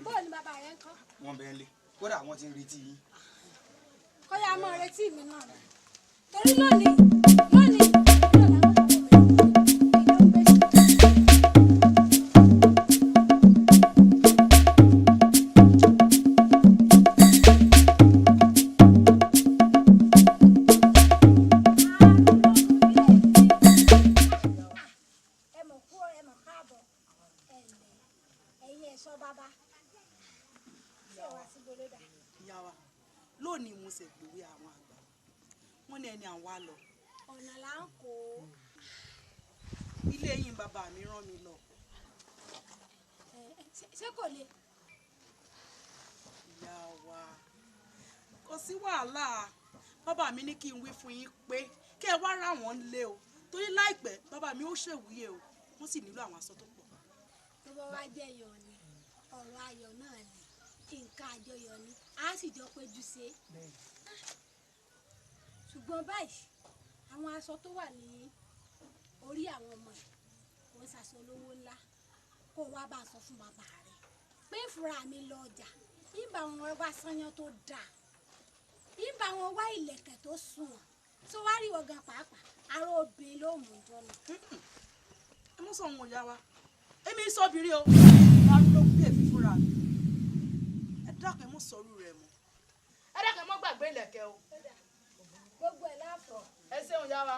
Bóò ni bàbá rẹ ń kọ́?
Wọ́n bẹ́ẹ̀ lé kódà wọ́n ti ń retí yín.
Kọ́yà máa retí mi náà ni. Torí lónìí lónìí náà làwọn ọmọ mi ìjọ ń gbé. Ẹ mọ̀ kú ẹ mọ̀ káàbọ̀ ẹ ǹlẹ́ ẹ̀yin ẹ̀ṣọ́ bàbá ṣé wàá sí gbólódà.
Ìyá wa, lónìí mo ṣe gbòwe àwọn àgbà wọn ní ẹni àwọn á lọ.
Ọ̀nà là ń kó.
Ilé yín bàbá mi rán mi lọ.
Ṣé kò le?
Ìyá wa, kò sí wàhálà.
Bàbá mi ní kí n wí fún yín pé kẹ́ ẹ wá rà wọ́n lé o, torí láìpẹ́ bàbá mi ó ṣèwúyè o, wọ́n sì nílò àwọn aṣọ tó pọ̀.
Tó bá wá jẹ́ yọ̀ ni, ọ̀rọ̀ ayọ̀ náà ni, nǹkan àjọyọ̀ ni, a sì jọ péjú ṣe. Ṣùgbọ́n báyìí, àwọn aṣọ tó wà ní orí àwọn ọmọ yìí kò ń ṣaṣọ olówó ńlá. Kó wá bá a sọ fún bàbá rẹ̀ pé ìfura mi lọ ọjà, ìbá wọn wá sányán tó dáa, ìbá wọn wá ìlẹ̀kẹ̀ tó sunwọ̀n, tó wá rí ọ̀gá pàápàá ará obìnrin ló mú jọ nù.
Ẹ mú sọ òun ò yá wa, èmi sọ obìnrin o, arúgbó bí èmi fúnra mi. Ẹ dákun, ẹ mú sọrú rẹ mọ́. Ẹ dákun, ẹ mọ́ gbàgbé ìlẹ̀kẹ̀ o.
Gbogbo ẹ̀ láàfọ̀.
Ẹ ṣeun yá wa.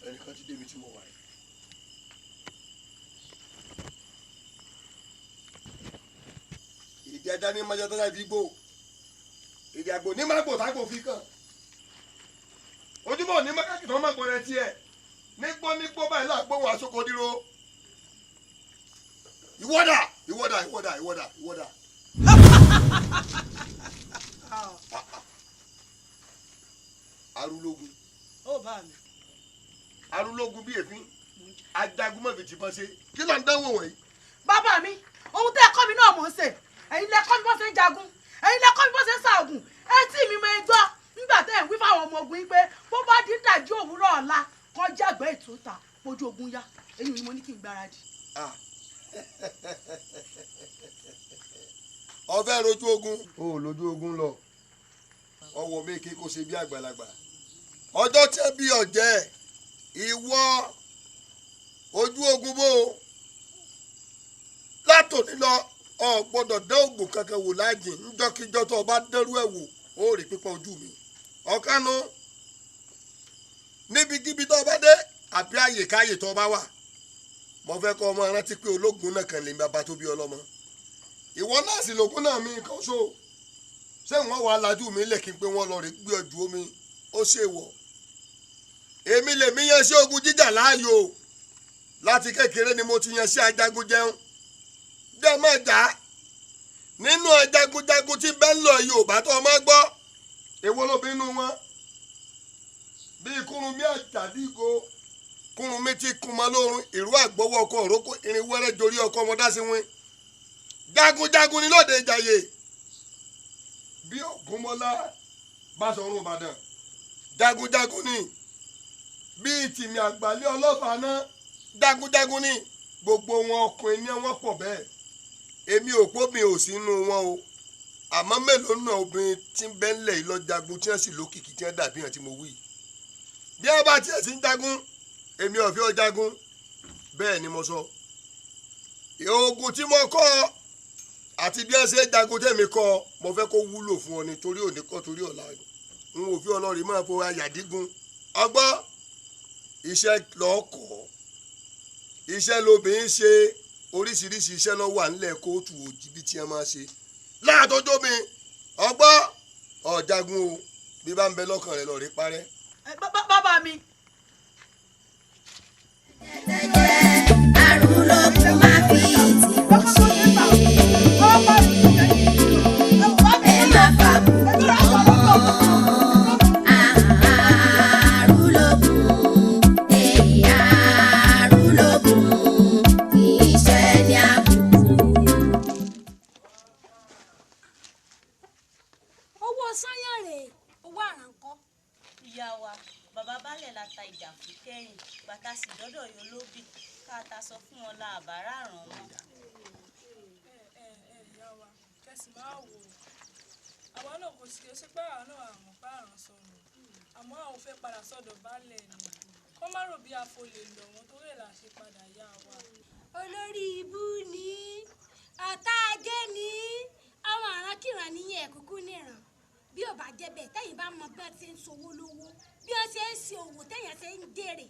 Ẹnìkan ti débi tí mo wà yìí. Ìdí ajá ní májá tájá fi gbó, ìdí àgbò ní mágbò tágbò fi kàn. Ojúmọ̀ ní mákàkì tó máa gbọ́dọ̀ tiẹ̀ nígbó nígbó báyìí láàgbóhùn aṣọ́kọ̀díró. Ìwọ́dà ìwọ́dà ìwọ́dà ìwọ́dà ìwọ́dà. Arúlógún.
Ó bá mi.
Arúlógún bí èéfín, ajagun mọ̀fì tí bọ́n ṣe, kí ló ń dánwò wọ̀nyí.
Bàbá mi, ohun tẹ́ ẹ kọ́ mi náà mò ń ṣe. Ẹ̀yin lẹ kọ́ mi bọ́ ṣe ń jagun, ẹ̀yin lẹ kọ́ mi bọ́ ṣe ń ṣaògùn. Etí mi máa ń gbọ́ nígbà tẹ́ ẹ̀ ń wí fáwọn ọmọ ogun yín pé bó bá dín dàjú òwúrọ̀ ọ̀la kan jágbẹ́ ìtúta ojú ogun yá, èyí ni mo ní kí n gbáradì.
Ọfẹ́ rojú ogun. O ò lójú ogun lọ, ọwọ́ mi kí kò ṣe bí àgbàlagbà. Ọjọ́ tí ẹ bí ọ̀jẹ́ ìwọ ojú ogun bó o látòní lọ, ọ gbọ́dọ̀ dán oògùn kankan wò láàjìn. Níjọ́kíjọ́ tó o bá dẹ́rú ẹ̀ wò, ó rí pípọ́n ojú mi. Ọ̀kanu níbikíbi tó o bá dé àbí àyèkáyè tó o bá wà, mo fẹ́ kọ́ ọmọ rántí pé ológun náà kan lè bàbá tó bí ọlọ́mọ. Ìwọ náà sì lògùn náà mi kan so ṣé wọ́n wàá lajú mi lẹ̀ kí n pé wọ́n lọ rí gbé ọjọ́ omi ó ṣe wọ̀. Èmi lèmi yan sí ogun jíjà láàyò. Láti kékeré ni mo ti yan sí ajagun jẹun jẹ́ má jà á nínú ajagunjagun tí bẹ́ẹ̀ ń lọ Yorùbá tó ọmọ gbọ́. Èwo ló bínú wọn bíi Kúrúnmí Àjàdígo, Kúrúnmí ti kun mọ́ lórun, ìrú àgbọ̀wọ́ ọkọ̀ òrókò irin wẹ́rẹ́ jorí ọkọ̀ ọmọdá sí wín. Jagunjagun ni lóde Ìjàyè bí Ògúnmọ́lá Báṣọ̀run Ìbàdàn, jagunjagun ni bíi tìmí àgbàlẹ́ ọlọ́fà náà, jagunjagun ni. Gbogbo wọn ọkùnrin ní wọn pọ̀ bẹ́ẹ̀. Èmi ò pómi ò sí inú wọn o, àmọ́ mélòó náà obìnrin tí ń bẹ́ ńlẹ̀ yìí lọ jagun tí wọ́n sì lókìkí tí wọ́n dàbí hàn tí mo wí. Bí wọ́n bá tiẹ̀ sí ń jagun, èmi ò fi ọ́ jagun. Bẹ́ẹ̀ ni mo sọ. Oògùn tí mo kọ́ àti bí wọ́n ṣe jagun tẹ̀mí kọ́, mo fẹ́ kó wúlò fún ọ nítorí òní kọ́ torí ọ̀la. N ò fi ọlọ́rin máa fo ayàdígun. Ọgbọ́n iṣẹ́ lọ́ọ́ kọ́, iṣẹ́ lobìnrin ṣe, oríṣiríṣi iṣẹ́ ló wà nílẹ̀ kóòtù òjìbí tí wọ́n máa ṣe láàtọ́jọ́ mi. Ọgbọ́n ọ̀jagun o, bí bá ń bẹ lọ́kàn rẹ lọ rí parẹ́.
Bàbá mi.
Arúlógún má fi tìbọn ṣe, ẹ má fàbùkù ọmọ. Arúlógún, èyí arúlógún, kì í ṣe ní àbùkù.
Tá a sì dọ́dọ̀ yọ lóbì ká a ta sọ fún wọn la àbárà ràn mọ́.
Ẹ ẹ ẹ ìyá wa, kẹsì máa wò ó. Àwa náà kò sì ṣe pé àwa náà àmọ́ pé àrùn sọnù. Àmọ́ àwọn ò fẹ́ padà sọ́dọ̀ baálẹ̀ ni. Kọ́ má rò bí afo lè lọ̀ wọ́n torí ẹ̀ là ṣe padà yá wa.
Olórí ibú ni, ọ̀tá ajé ni, àwọn àrankíran níyẹn ẹ̀kúkú níran. Bí ò bá jẹ́ bẹ́ẹ̀, tẹ́yìn bá mọ bí wọ́n ti ń sowó lówó, bí wọ́n ṣe ń ṣe òwò tẹ́yìn ṣe ń jèrè.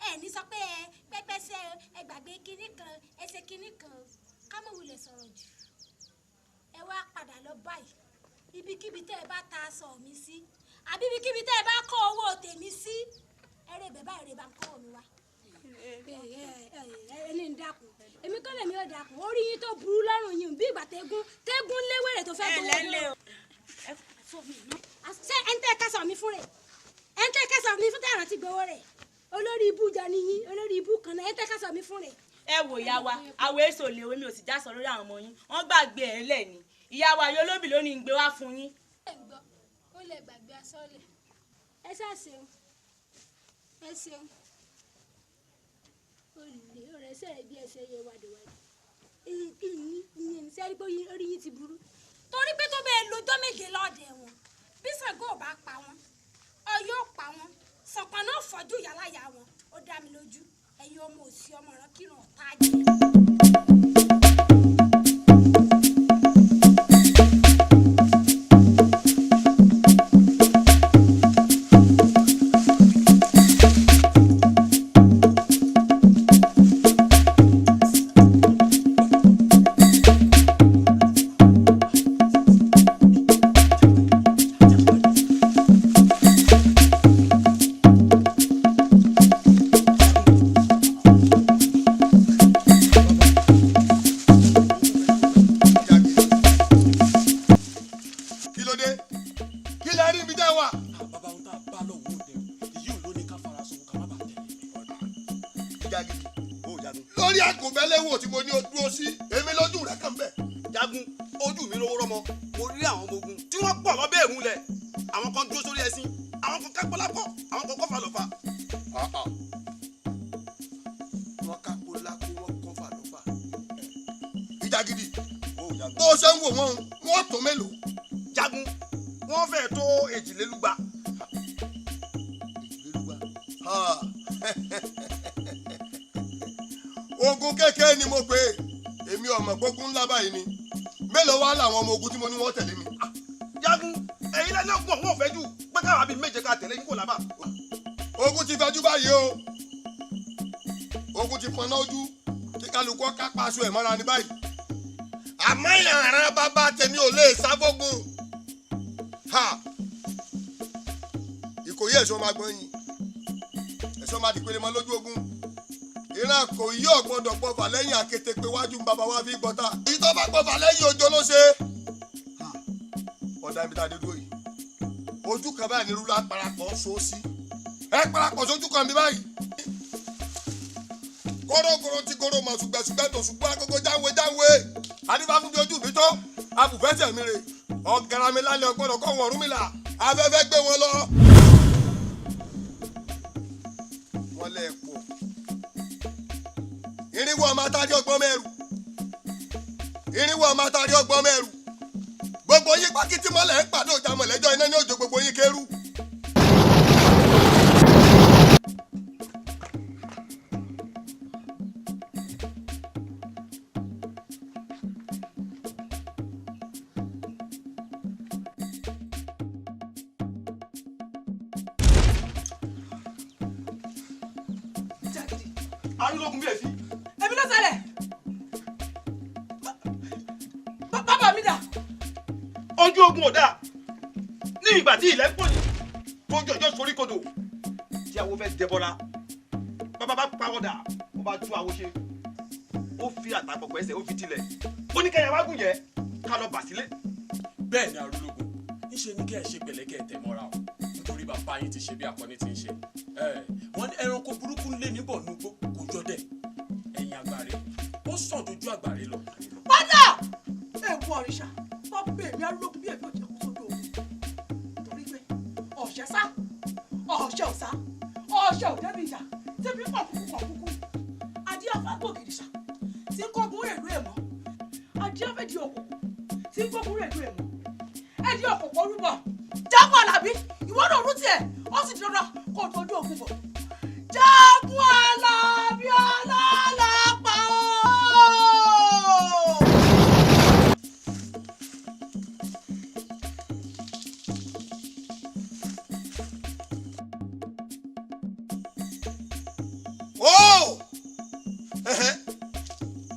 Ẹ ní sọ pé ẹ pẹ́pẹ́sẹ́ ẹ gbàgbé kinní kan, ẹ ṣe kinní kan, ká mọ̀ wulẹ̀ sọ̀rọ̀ jù. Ẹ wá padà lọ báyìí. Ibikíbi tẹ́ ẹ bá ta aṣọ mi sí, àbí ibikíbi tẹ́ ẹ bá kó owó tèmi sí, ẹ rè bẹ́ẹ̀ báyìí rè bá ń kó mi wá. Ẹni ń dákun, èmi kọ́ lèmi ò dákun, orí yín tó burú lọ́rùn yín bí ìgbà tẹ́gún tẹ́gún léwèrè tó fẹ́ gbowó lọ́rùn. Ṣé ẹni tẹ́ ẹ kásọ̀ mi fún rẹ̀? Ẹni tẹ́ ẹ kásọ̀ mi fún tẹ́ ẹ rántí gbowó rẹ̀? Olórí ibú jọ ni yín, olórí ibú kan náà, ẹni tẹ́ ẹ kásọ̀ mi fún rẹ̀.
Ẹ wò ìyá wa, àwọ̀ èso lèwe mi ò sì já sọ lórí àwọn ọmọ yín, wọ́n gbàgbé ẹ̀ lẹ̀ ni. Ìyá wa yóò lóbì lónìí ń gbé wá fún yín.
Ẹ gbọ́, ó lè gbàgbé aṣọ lẹ̀. Ẹ ṣáà ṣeun, ẹ ṣeun. Olè ọ̀rẹ́ sẹ̀rẹ̀ bí ẹsẹ̀ yẹ wàdìwàdì. Ìyìn sẹ́rí pé orí yín ti burú. Torí pé tó bẹ́ẹ̀ lọ́jọ́ méje lọ́ọ̀dẹ̀ wọn, bí Ṣàngó ò bá pa wọ́n, Ọ̀yọ́ ò pa wọ́n, Ṣọ̀pọ̀nná náà fọ́jú yàláyà wọn, ó dá mi lójú. Ẹ̀yin ọmọ òsì ọmọ ìrankíran ọ̀tá jẹ.
Kí ló dé? Kí lẹ rí ibi tẹ́ wà?
Bàbá, ohun tá a bá lọ́wọ́ òde èyí ò ló ní ká fara sòwò ká má bàa tẹ̀lé.
Ìjàgìdì. Lórí àgùnbẹ́lẹ́wò tí mo ní o dúró sí, èmi lójú rẹ̀ kàn bẹ́ẹ̀.
Jagun, ojú mi lówó rọmọ, mo rí àwọn ọmọ ogun tí wọ́n pọ̀ lọ́bẹ̀ ẹ̀rún lẹ̀. Àwọn kan dúró sórí ẹṣin, àwọn kan kápọ́lápọ̀, àwọn kan kọ́fà lọ́fà.
Wọ́n kápó lápó, wọ́n kọ́fà lọ́fà. Ìjàgìdì, bó o ṣe ń wò wọ́n, wọ́n tó mélòó?
Jagun, wọ́n fẹ́ẹ̀ tó 220.
220. Ogun kékeré ni mo pè é, èmi ọmọ gbógun ńlá báyìí ni. Mélòó wá làwọn ọmọ ogun tí mo ní wọ́n tẹ̀lé mi?
Jagun, ẹ̀yin lẹ́nu ọgbọ̀n òun ò fẹ́ jù pé káwa bíi méje ká tẹ̀lé yín kò lábà.
Ogun ti fẹjú báyìí o, ogun ti pọnná ojú kí kálukú kápá aṣọ ẹ̀ mọ́ra ní báyìí. Àmọ́ ìyàrá bàbá tèmi ò lè sáfógun. Ìkòyí ẹ̀ṣọ́ máa gbọ́n yín, ẹ̀ṣọ́ máa dìpele mọ́ lójú ogun. Ìran kò yí ọ̀gbọ́dọ̀ gbọ́fà lẹ́yìn àkété pé wájú bàbá wa fi gbọ́ta. Èyí tó bá gbọ́fà lẹ́yìn òjò ló ṣe. Ọ̀dà ibi tá a dé dúró yìí, ojú kan báyìí ní rúlá parapọ̀ so sí. Ẹ parapọ̀ sójú kan mi báyìí. Kórókóró tí kóró mọ̀ ṣùgbẹ́ṣùgbẹ́ tó ṣùgbọ́n agogo jáwé jáwé. Adífáfún bí ojú mi tó, abùfẹ́sẹ̀ mi rè. Ọ̀gárá mi lálẹ́ ọgbọ́dọ̀ kọ́ wọn Ọ̀rúnmìlà. Afẹ́fẹ́ gbé wọn lọ. Wọ́n lẹ̀ pọ̀. Irinwó ọmọ atari ọgbọ́n mẹ́rù. Irinwó ọmọ atari ọgbọ́n mẹ́rù. Gbogbo yín pákítí mọ́lẹ̀ ń pàdé òjà mọ̀lẹ́jọ́ iná ní òjò gbogbo yín kérú.
Arúgbógun bí èéfín.
Èmi ló ṣẹlẹ̀. Bàbá mi dà.
Ojú ogun ò dáa. Ní ìgbà tí ilẹ̀ ń pọ̀ ní, tójú ọjọ́ sorí kodò, tí awo fẹ́ dẹbọra. Bàbá bá pawọ́dà, ó bá tú awo ṣe. Ó fi àtàpọ̀pọ̀ ẹsẹ̀, ó fi tilẹ̀. Ó ní kẹ́yà wá gùn yẹ, ká lọ bà sílé.
Bẹ́ẹ̀ ni arúgbógun, ńṣe ni kẹ́ ẹ ṣe pẹ̀lẹ́ kẹ́ ẹ tẹ̀ mọ́ra o, nítorí bàbá yín ti ṣe bí akọni ti ń ṣe. Wọ́n ní ẹranko burúkú ń lé níbọ̀ nugbó kò jọ dẹ̀. Ẹ̀yin àgbàre, ó sàn dojú àgbàre lọ.
Padà! Ẹ wọ òrìṣà, wọ́n bẹ̀ mí arúgbó bí èmi ò jẹ́ kó sójú ogun. Torí pé ọ̀ṣẹ́ sá, ọ̀ṣẹ́ ò sá, ọ̀ṣẹ́ ò débi ìjà, tí mi pọ̀ fún Ìrìṣà tí ń kógun rèlú èmọ́, adíọ́fẹ́dì òkùnkùn tí ń kógun rèlú èmọ́, ẹ̀dí òkùnkùn rúbọ. Jagun Àlàbí, ìwọ náà rú tiẹ̀, ó sì di dandan kó o tójú ogun bọ̀. Jagun Àlàbí alálàpà ooo.
Ó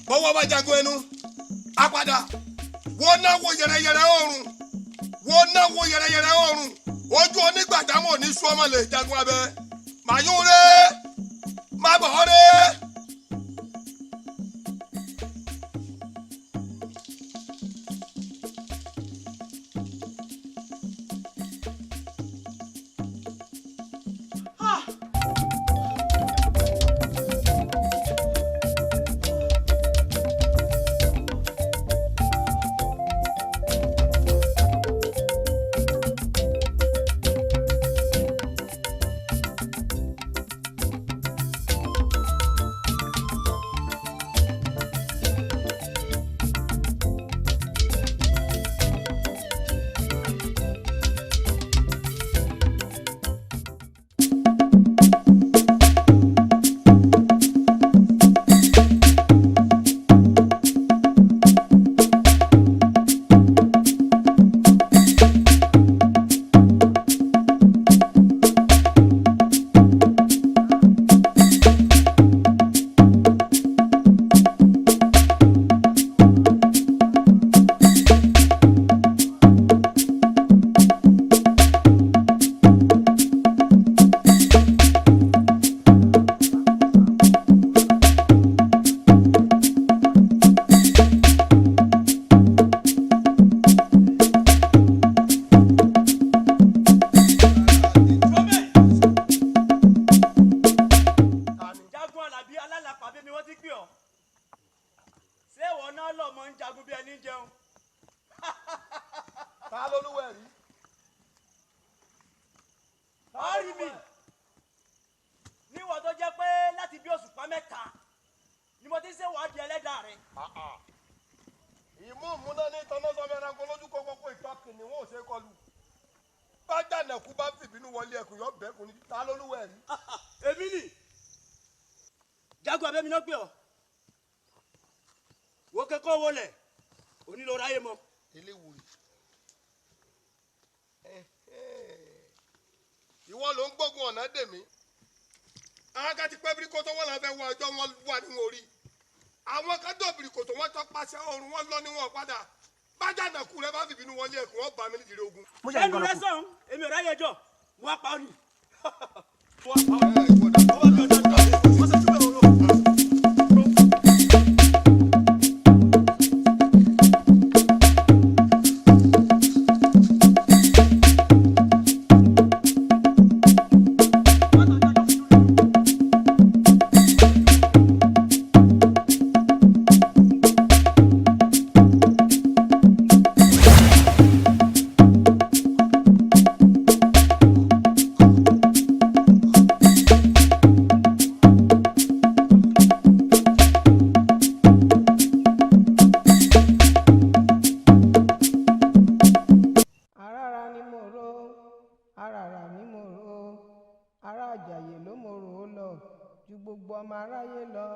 bọ́wọ́ bá jagun ẹnu apadà wọ́n náwó yẹrẹyẹrẹ ọ̀run, wọ́n náwó yẹrẹyẹrẹ ọ̀run, ojú onígbàjámọ̀ ní sọ́mọ lè jagun abẹ màyún rẹ má bọ̀ rẹ.
Jagun Àlàbí alálàpà bí mi wọ́n ti pè ọ́, ṣé ìwọ náà lọ mọ ń jagun bí ẹni jẹun.
Ta lolúwẹ̀ rí?
Ọ rí mi níwọ̀n tó jẹ́ pé láti bí òṣùpá 3 ni mo ti ń ṣèwádìí ẹlẹ́dàá rẹ̀.
Ìmú ìmúná ní tọ́lọ́sọmọ ẹranko lójú kókókó ìtọ́kì ni wọn ò ṣe é kọlù. Bájànàkú bá fìbínú wọlé ẹkùn yọ bẹ́ẹ̀kùn ní ta lolúwẹ̀ rí?
Èmi nì Jagun abẹ́mi náà pè ọ́, wo kẹ́kọ̀ọ́ wọlé onílò ráyè mọ́.
Eléwùrì, ìwọ ló ń gbógun ọ̀nà dè mí. Àwọn kan ti pẹ́ birikoto wọn làwọn fẹ́ wọ ọjọ́ wọn wà níwọ̀n orí. Àwọn kan dọ̀ birikoto wọn tọ́ pàṣẹ ọ̀run wọn lọ níwọ̀n padà. Bájànàkú rẹ bá fìbínú wọlé ẹkùn wọn bá mi nídìí ogun.
Ẹnu rẹ sàn, èmi ò ráyè jọ, wọn pa ọ ni.
Arára ni mo rò, aràrà ni mo rò, ará àjàyè ló mo rò ó lọ ju gbogbo ọmọ aráyé lọ.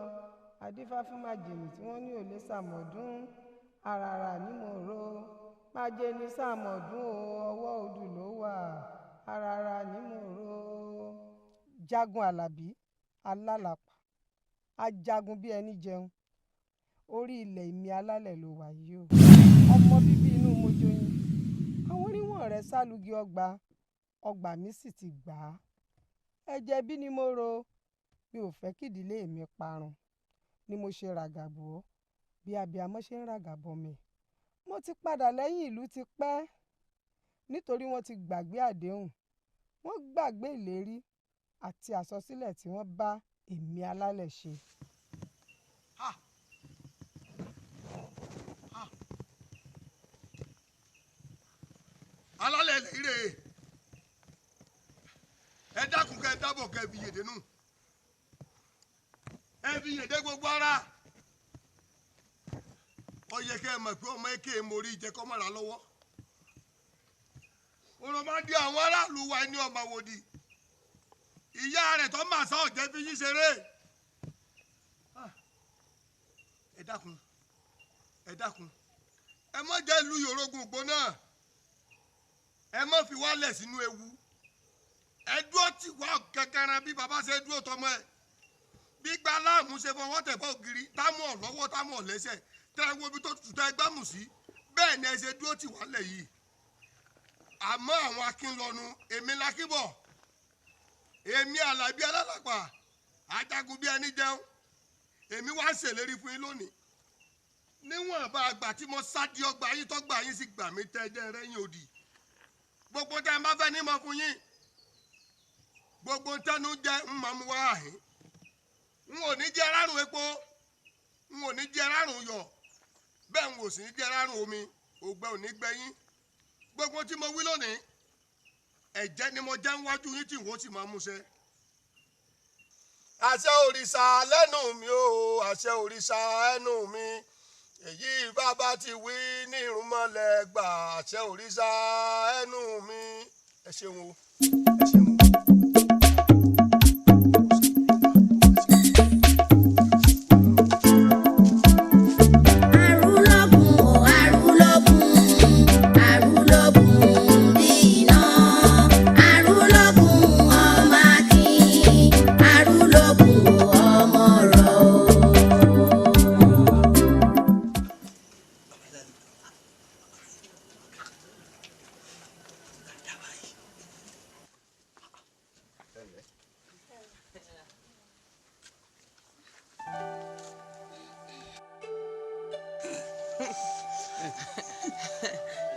Adífá fún májèlé tí wọ́n ní ò lè ṣàmọ̀dún. Aràrà ni mo rò, májèlé ṣàmọ̀dún o, ọwọ́ odù ló wà. Aràrà ni mo rò. Jagun Àlàbí alálàpà, ajagun bí ẹni jẹun, orí ilẹ̀ ìmí alálẹ̀ ló wà yìí o. Ọmọ bíbí inú Mojoyin, àwọn oníwọ̀n rẹ̀ sálùgì ọgbà, ọgbà mi sì ti gbà á. Ẹ̀jẹ̀ bí ni mo rò, mi ò fẹ́ kídìílé mi parun ni mo ṣe ràgàbò ó bí abiyamọ ṣe ń ràgàbọ̀ mi. Mo ti padà lẹ́yìn ìlú ti pẹ́ nítorí wọ́n ti gbàgbé àdéhùn, wọ́n gbàgbé ìlérí àti àsọsílẹ̀ tí wọ́n bá èmi alálẹ̀ ṣe.
Alálẹ̀ ilẹ̀ ire, ẹ dákun kẹ dábọ̀ kẹ fi yèdè nù, ẹ fi yèdè gbogbo ara. yẹ kẹ́ ẹ mọ̀ pé ọmọ èké mórí jẹ kọ́ mọ̀ra lọ́wọ́. Òròmọdé àwọn aráàlú wa ní ọmọ wòdì. Ìyá rẹ̀ tó máa sá ọ̀jẹ́ fi yín ṣeré. Ẹ dákun, ẹ dákun, ẹ má jẹ́ ìlú Yòrógùn gbóná, ẹ má fi wálẹ̀ sínú ewu. Ẹ dúró tì wá kẹkẹrẹ bí baba ṣe dúró tọmọ ẹ, bí gba láàmú ṣe fọwọ́ tẹ̀ bọ́ ògiri támú ọ̀ lọ́wọ́ támú ọ̀ lẹ́sẹ̀ tẹ́ ẹ wo ibi tó tutù tẹ́ ẹ gbámù sí, bẹ́ẹ̀ ni ẹ ṣe dúró tì wálẹ̀ yìí. Àmọ́ àwọn akínlọ́nu èmi lakíbọ̀, èmi Àlàbí alálàpà ajagun bí ẹni jẹun, èmi wá ń ṣèlérí fún yín lónìí. Níwọ̀n bá àgbà tí mo sá di ọgbà yín tọ́gbà yín sì gbà mí tẹ́jẹ́ rẹ́yìn òdì. Gbogbo tẹ́ ẹ má fẹ́ ní mọ fún yín, gbogbo tẹnu jẹ ń máa mú wá àhín. N ò ní jẹ rárùn epo, n ò ní jẹ rárùn yọ̀, bẹ́ẹ̀ n ò sì ní jẹ rárùn omi, ògbẹ ò ní gbẹ yín. Gbogbo tí mo wí lónìí, ẹ̀jẹ̀ ni mo jẹ́ níwájú yín tí n ò sì máa mú ṣẹ. Àṣẹ òrìṣà lẹ́nu mi o, àṣẹ òrìṣà ẹnu mi, èyí bàbá ti wí ní ìrúnmọ́lẹ̀ gbà, àṣẹ òrìṣà ẹnu mi. Ẹ ṣeun o, ẹ ṣeun o.
Arúlógún o, arúlógún, arúlógún bí iná. Arúlógún ọmọ Akin, arúlógún ọmọ rọ̀ o.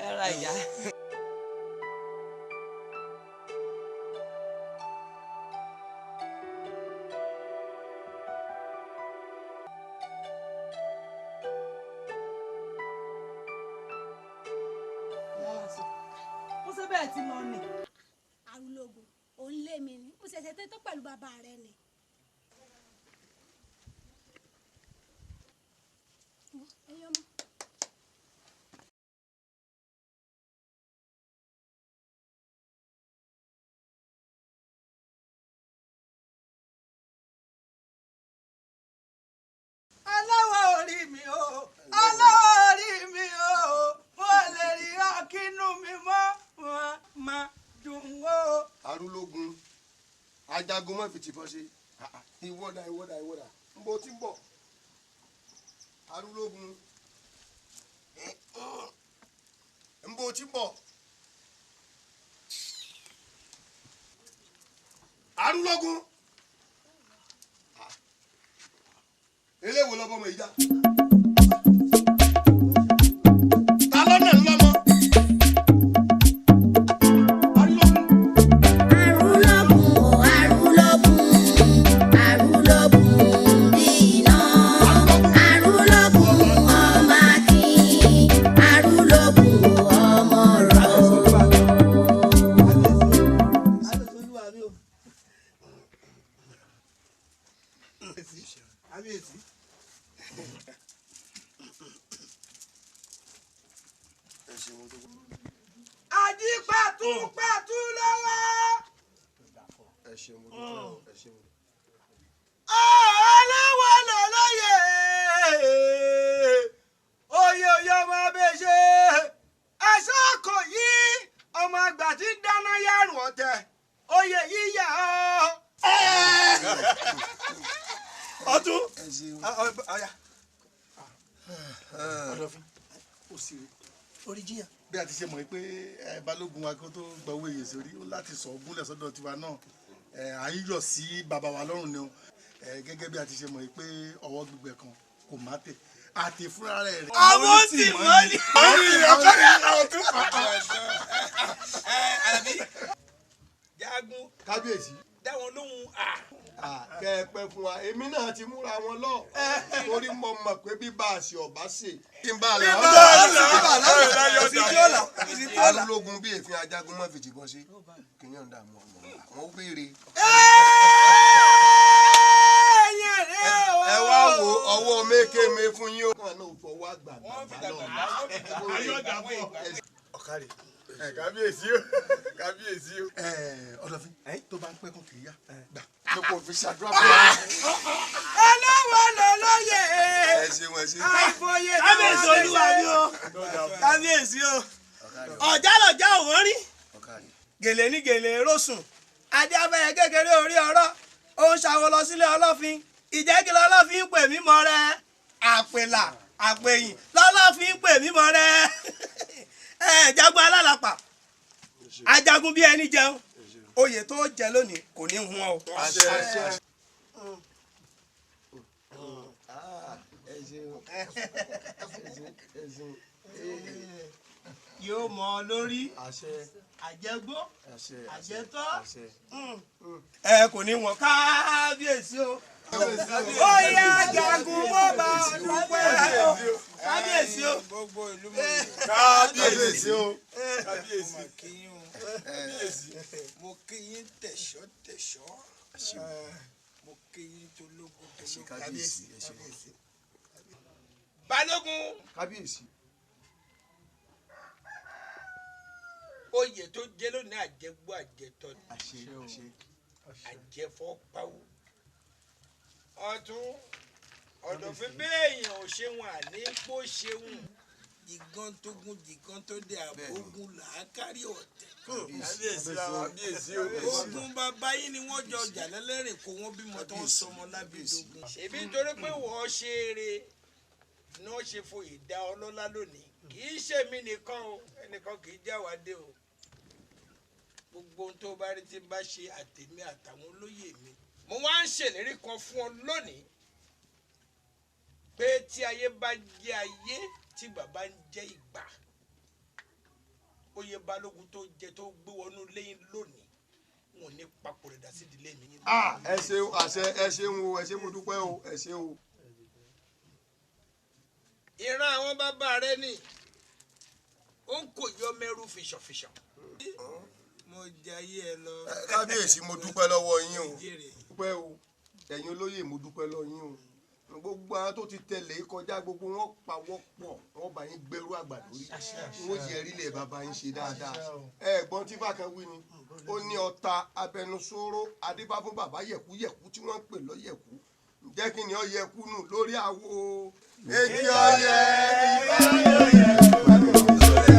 Ẹ ra ìyá.
Mo ṣe bẹ́ẹ̀ ti lọ nì.
Arúlógún, òun lé mi ni, mo ṣẹ̀ṣẹ̀ tẹ́tọ́ pẹ̀lú bàbá rẹ ni. Ẹyọ mọ́.
Aláwọ̀ orí mi o, aláwọ̀ orí mi o, mo lè rí ọkínú mi mọ́, wọn máa dùn ó.
Arúlógún, ajagun má fi tìbọn ṣe. Ìwọ́dà ìwọ́dà ìwọ́dà, ń bọ̀ tí ń bọ̀. Arúlógún, ń bọ̀ tí ń bọ̀. Arúlógún, eléwo lọ́bọ̀ mọ̀ ìjà. Ta lọ́nà ńlọ́mọ?
Arúlógún o, arúlógún, arúlógún bí iná. Arúlógún ọmọ Akin, arúlógún ọmọ rọ̀ o.
Kábíyèsí.
Ajípẹ̀tùpẹ̀tù lọ́wọ́.
Ẹ ṣeun mo dúpẹ́ o, ẹ ṣeun.
Aláwọ̀ lọ́lọ́yè, oyè oyè ọmọ abẹ́ṣe, ẹ̀ṣọ́ kò yí ọmọ àgbà tí ń dáná yàrùn ọ̀tẹ̀, oyè yíyà ọ́.
Ọtún.
Ọ̀ya. Ọ̀dọ̀fin. Ó sì rí. Orí jiyàn. Bí a ti ṣe mọ̀ pé balógun wa kó tó gba owó èyè sórí ó láti sọ gúnlẹ̀ sọ́dọ̀ tiwa náà, à ń yọ̀ sí bàbá wa lọ́rùn ni o. Gẹ́gẹ́ bí a ti ṣe mọ̀ pé ọwọ́ gbígbẹ kan kò má tè àti fúnra rẹ̀ rẹ̀.
Àwọn tí mọ́ ni.
Ọtún.
Àlàbí jagun.
Kábíyèsí.
Dá wọn lóhùn.
Kẹ́ ẹ pẹ́ fún wa, èmi náà ti múra wọn lọ, torí mo mọ̀ pé bí bá a ṣe ọ̀bá ṣe. Kí n bá a là
Bí bá a là,
bí bá a là,
bí bá a là,
Arúlógún bí èéfín ajagun má fi tìbọn ṣe, kìnìún dààmú ọmọ àwọn ó béèrè.
Ẹ̀yìn rẹ̀ o.
Ẹ wá
wo ọwọ́ mékèmé fún yín o. Kàn náà fọwọ́ àgbà
Ọ̀kàrẹ̀. Kábíyèsí o, kábíyèsí o. Ọ̀dọ̀fin tó bá ń pẹ́ kún kì í yá gbà ló kò fi ṣàdúrà fún wa.
Olówó lolóye.
Ẹ ṣeun, ẹ ṣeun.
Àìfòye.
Kábíyèsí olúwa mi o, kábíyèsí o. Ọ̀já lọ̀já òwò rí. Gèlè ní gèlè rọ̀sùn. Adé abẹ́yẹ kékeré orí ọ̀rọ̀. Ó ń ṣàwọ̀ lọ sílé ọlọ́fin. Ìjẹ́kí lọ́lọ́fin pè mí mọ́ rẹ. Àpèlà àpèyìn lọ́lọ́fin pè mí mọ́ rẹ. Ẹ jagun alálàpà. Ajagun bí ẹni jẹun. Oyè tó jẹ lónìí kò ní hun ọ. Yóò mọ ọ lórí àjẹgbó àjẹtọ́ ẹ kò ní wọn kábíyèsí o. Ó yá jagun mọ́ bá a dúpẹ́ o kábíyèsí o.
Kábíyèsí o.
Kábíyèsí. Mo kí yín tẹ̀ṣọ́ tẹ̀ṣọ́. Mo kí yín tológun tológun.
Kábíyèsí.
Balógun.
Kábíyèsí.
Oyè tó jẹ lónìí àjẹgbó àjẹtọ́ ni. Àjẹfọ́páwó. Ọ̀tún ọ̀dọ̀fin béèyàn ò ṣeun àní pó ṣeun. Jìgàn tó gún jìgàn tó dé àbógun làákàrí ọ̀tẹ̀. Ogun bàbá yín ni wọ́n jọ jà lẹ́lẹ́rìn kó wọ́n bímọ tó ń sọmọ lábẹ́dógún. Ṣèbí nítorí pé wọ́n ṣe eré ni wọ́n ṣe fo ìdá ọlọ́lá lónìí. Kì í ṣèmi nìkan o, ẹnìkan kì í já wa dé o. Gbogbo ohun tó bá rí tí bá ṣe àtèmi àtàwọn olóyè mi. Mo wá ń ṣèlérí kan fún ọ lónìí pé tí ayé bá jẹ́ ayé tí bàbá ń jẹ́ ìgbà, oyè balógun tó jẹ tó gbé wọnú lẹ́yìn lónìí wọn ò ní papò rẹ̀ dà sí ìdílé mi.
Ẹ ṣeun àṣẹ, ẹ ṣeun o, ẹ ṣe mo dúpẹ́ o, ẹ ṣe o.
Ìran àwọn bàbá rẹ ni ó ń kò yọ mẹ́rù fìṣọ̀fìṣọ̀. Mo jayé ẹ lọ.
Kábíyèsí mo dúpẹ́ lọ́wọ́ yín o, dúpẹ́ o, ẹ̀yin olóyè mo dúpẹ́ lọ́wọ́ yín o. Gbogbo àwọn tó ti tẹ̀lé kọjá gbogbo wọn pawọ́ pọ̀ wọn bá yín gbẹrú àgbà lórí wọn yẹ rílẹ̀ bàbá yín ṣe dáadáa. Ẹ̀gbọ́n tí fàkàn wí ni ó ní ọta abẹnusóró adébá fún bàbá yẹ̀kúyẹ̀kú tí wọ́n ń pè lọ́yẹ̀kú. Ǹjẹ́ kí ni ọ yẹ̀kú nù lórí àwo etí ọyẹ ìbá yẹ̀kú.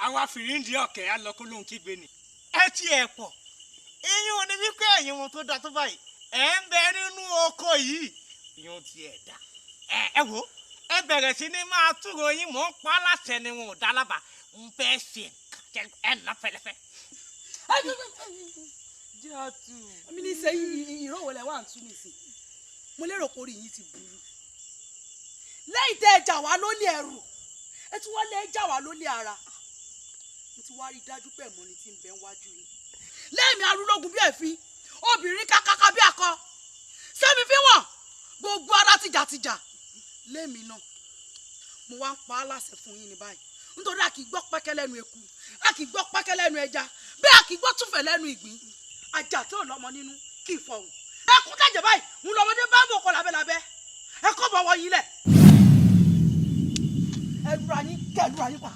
Àwa fìríǹdì ọ̀kẹ́ alọ́kọ́ lóhun kígbe ni. Ẹ ti ẹ̀ pọ̀ eyín ò ní wípé ẹ̀yin wọn tó da tó báyìí ẹ̀ ń bẹ nínú oko yìí ìyún ti ẹ̀ dá. Ẹ wò ẹ bẹ̀rẹ̀ sí ní máa túrò yín mò ń pa láṣẹ ni wọn ò dá lábàá ń fẹ́ ṣe ẹ̀ ná fẹ́lẹ́fẹ́.
Jọ́tù. Mi ní sẹ́yìn ìró wo lẹ wà ń tú nìsín. Mo lérò pé orí yín ti burú. Lẹ́yìn tẹ́ ẹ jà wá lólè ẹrù, ẹ tún wá lé jà wá lólè ara. Mo ti wá rí i dájú pé ẹ̀mọ́ ni tí ń bẹ wájú yín. Lẹ́ẹ̀mí arúlógún bí ẹ̀fín, obìnrin kákáká bí akọ. Sẹ́mi fi wọ̀n, gbogbo ara tìjàtìjà. Lẹ́ẹ̀mí náà, mo wá ń pa á láṣẹ fún yín ní báyìí. Nítorí a kì í gbọ́ pẹ́kẹ́ lẹ́nu eku, a kì í gbọ́ pẹ́kẹ́ lẹ́nu ẹja, bẹ́ẹ̀ a kì í gbọ́ túfẹ̀ lẹ́nu ìgbín. Ajá tí ò lọ́mọ nínú kí n fọhùn. Ẹkún tẹ̀jẹ̀ báyìí ń lọ́mọdé bá bò kọ́ lábẹ́lábẹ́ ẹ kọ́ bọ̀ wọ yín lẹ̀. Ẹ lura yín kẹ́ ẹ lura yín pa.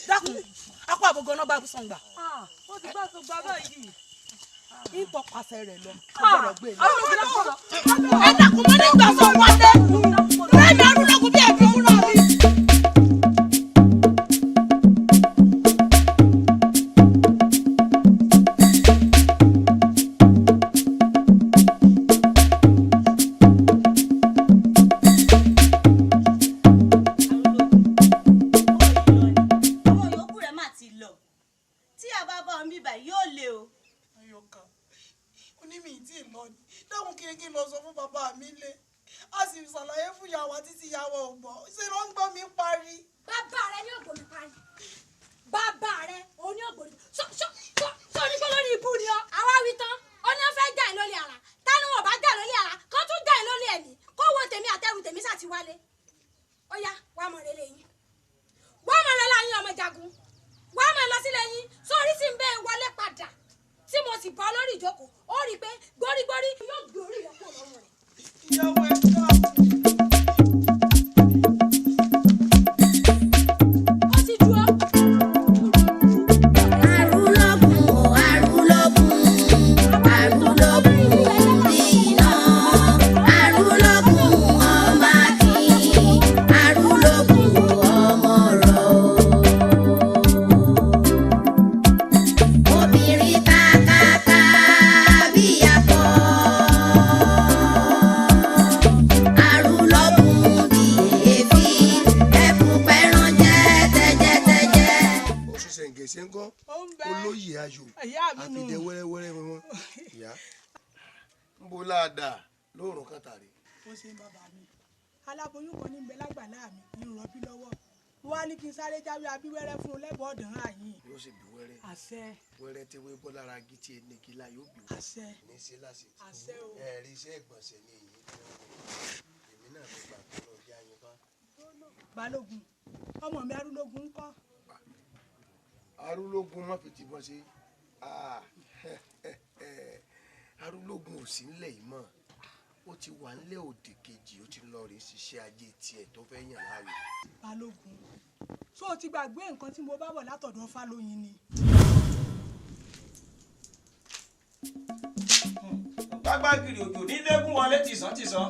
Dákun akọ àbọ̀gọ́ náà bá sàn gbà.
Wọ́n ti bá sọ gbà báyìí.
Ń tọpasẹ̀ rẹ̀ lọ ọgbọ́dọ̀ gbé lọ. Ẹ dákun mọ́ nígbà sọ wọlé lẹ́yìn arúgbó bí ẹ̀dùn fúnra mi.
Àwọn yòókù rẹ̀ mà ti lọ, tí a bá bá ọ bíbà yóò le o.
Ayọ̀ká, onímì tí ì lọ ni dáhùn kí n lọ sọ fún bàbá mi lé, a sì ṣàlàyé fún ìyàwó títí ìyàwó ò gbọ́, ṣé ló ń gbọ́ mi parí.
Bàbá rẹ ní ògbómi parí, bàbá rẹ òun ní ògbómi sọ sọ sọ ní gbọ́dọ̀ ibú ni ọ. Àwa wí tán, ó ní wọ́n fẹ́ jà lórí ara, tánú wọn bá jà lórí ara kó tún jà lórí ẹ̀mí, kó wo tèmi àtẹrù tèmi sà ti wálé. Ó yá, wàá mọ̀ rẹ lẹ́yìn, wàá mọ̀ rẹ láyín ọmọ jagun, wàá mọ̀ lọ sílẹ̀ yín sórí tí ń bẹ́ẹ̀ wọlé padà tí mo sì bọ́ lórí ìjókòó, ó rí i pé gbórígbórí yóò gbé orí rẹ̀ kúrò lọ́rùn rẹ̀.
Ìyàwó ẹ̀ dá.
Ó ti dúró.
Arúlógún o, arúlógún, arúlógún bí iná, arúlógún ọmọ akin, arúlógún ọmọ rọ̀. Obìnrin kákáká bí akọ, arúlógún bí èéfín, ẹkùn pẹran jẹ tẹ́jẹ́tẹ́jẹ́.
Oṣù ṣẹ̀ǹgẹ̀ṣẹ̀ ń kọ́ olóyè ayò àfidẹ wẹ́rẹ́wẹ́rẹ́ wọn ìyá ń bo láàdà lóòrùn kàtàrí.
Ó ṣe ń bàbá mi, aláboyún kan ní ń bẹ lágbàlá mi ń rọbí lọ́wọ́, mo wá ní kí n sáré jáwé abíwẹ́rẹ́ fún un lẹ́bọ̀ọ́ ọ̀dàn àyìn.
Yóò sì bí wẹ́rẹ́.
Àṣẹ.
Wẹ́rẹ́ tí wé bọ́ lára gítí enigila yóò bí wẹ́rẹ́.
Àṣẹ.
Ní sí láṣẹ.
Àṣẹ o.
Ẹ̀rí iṣẹ́ ìgbọ̀nsẹ̀ ni èyí tí wọ́n wọ èmi náà ló gbà tó lọ jẹ́ àyìnbá.
Balógun, ọmọ mi arúlógún ń kọ́.
Arúlógún má fi tìbọn ṣe, arúlógún ò sí nílẹ̀ yìí mọ́, ó ti wà nílẹ̀ òdì kejì, ó ti lọ rèé ṣiṣẹ́ ajé tiẹ̀ tó fẹ́ yàn láàyò.
Balógun, ṣó o ti gbàgbé nǹkan tí mo bá bọ̀ látọ̀dọ̀ Fálóyin ni?
Gbágbágìrì òjò nílẹ̀kùn wọlé tìsán tìsán.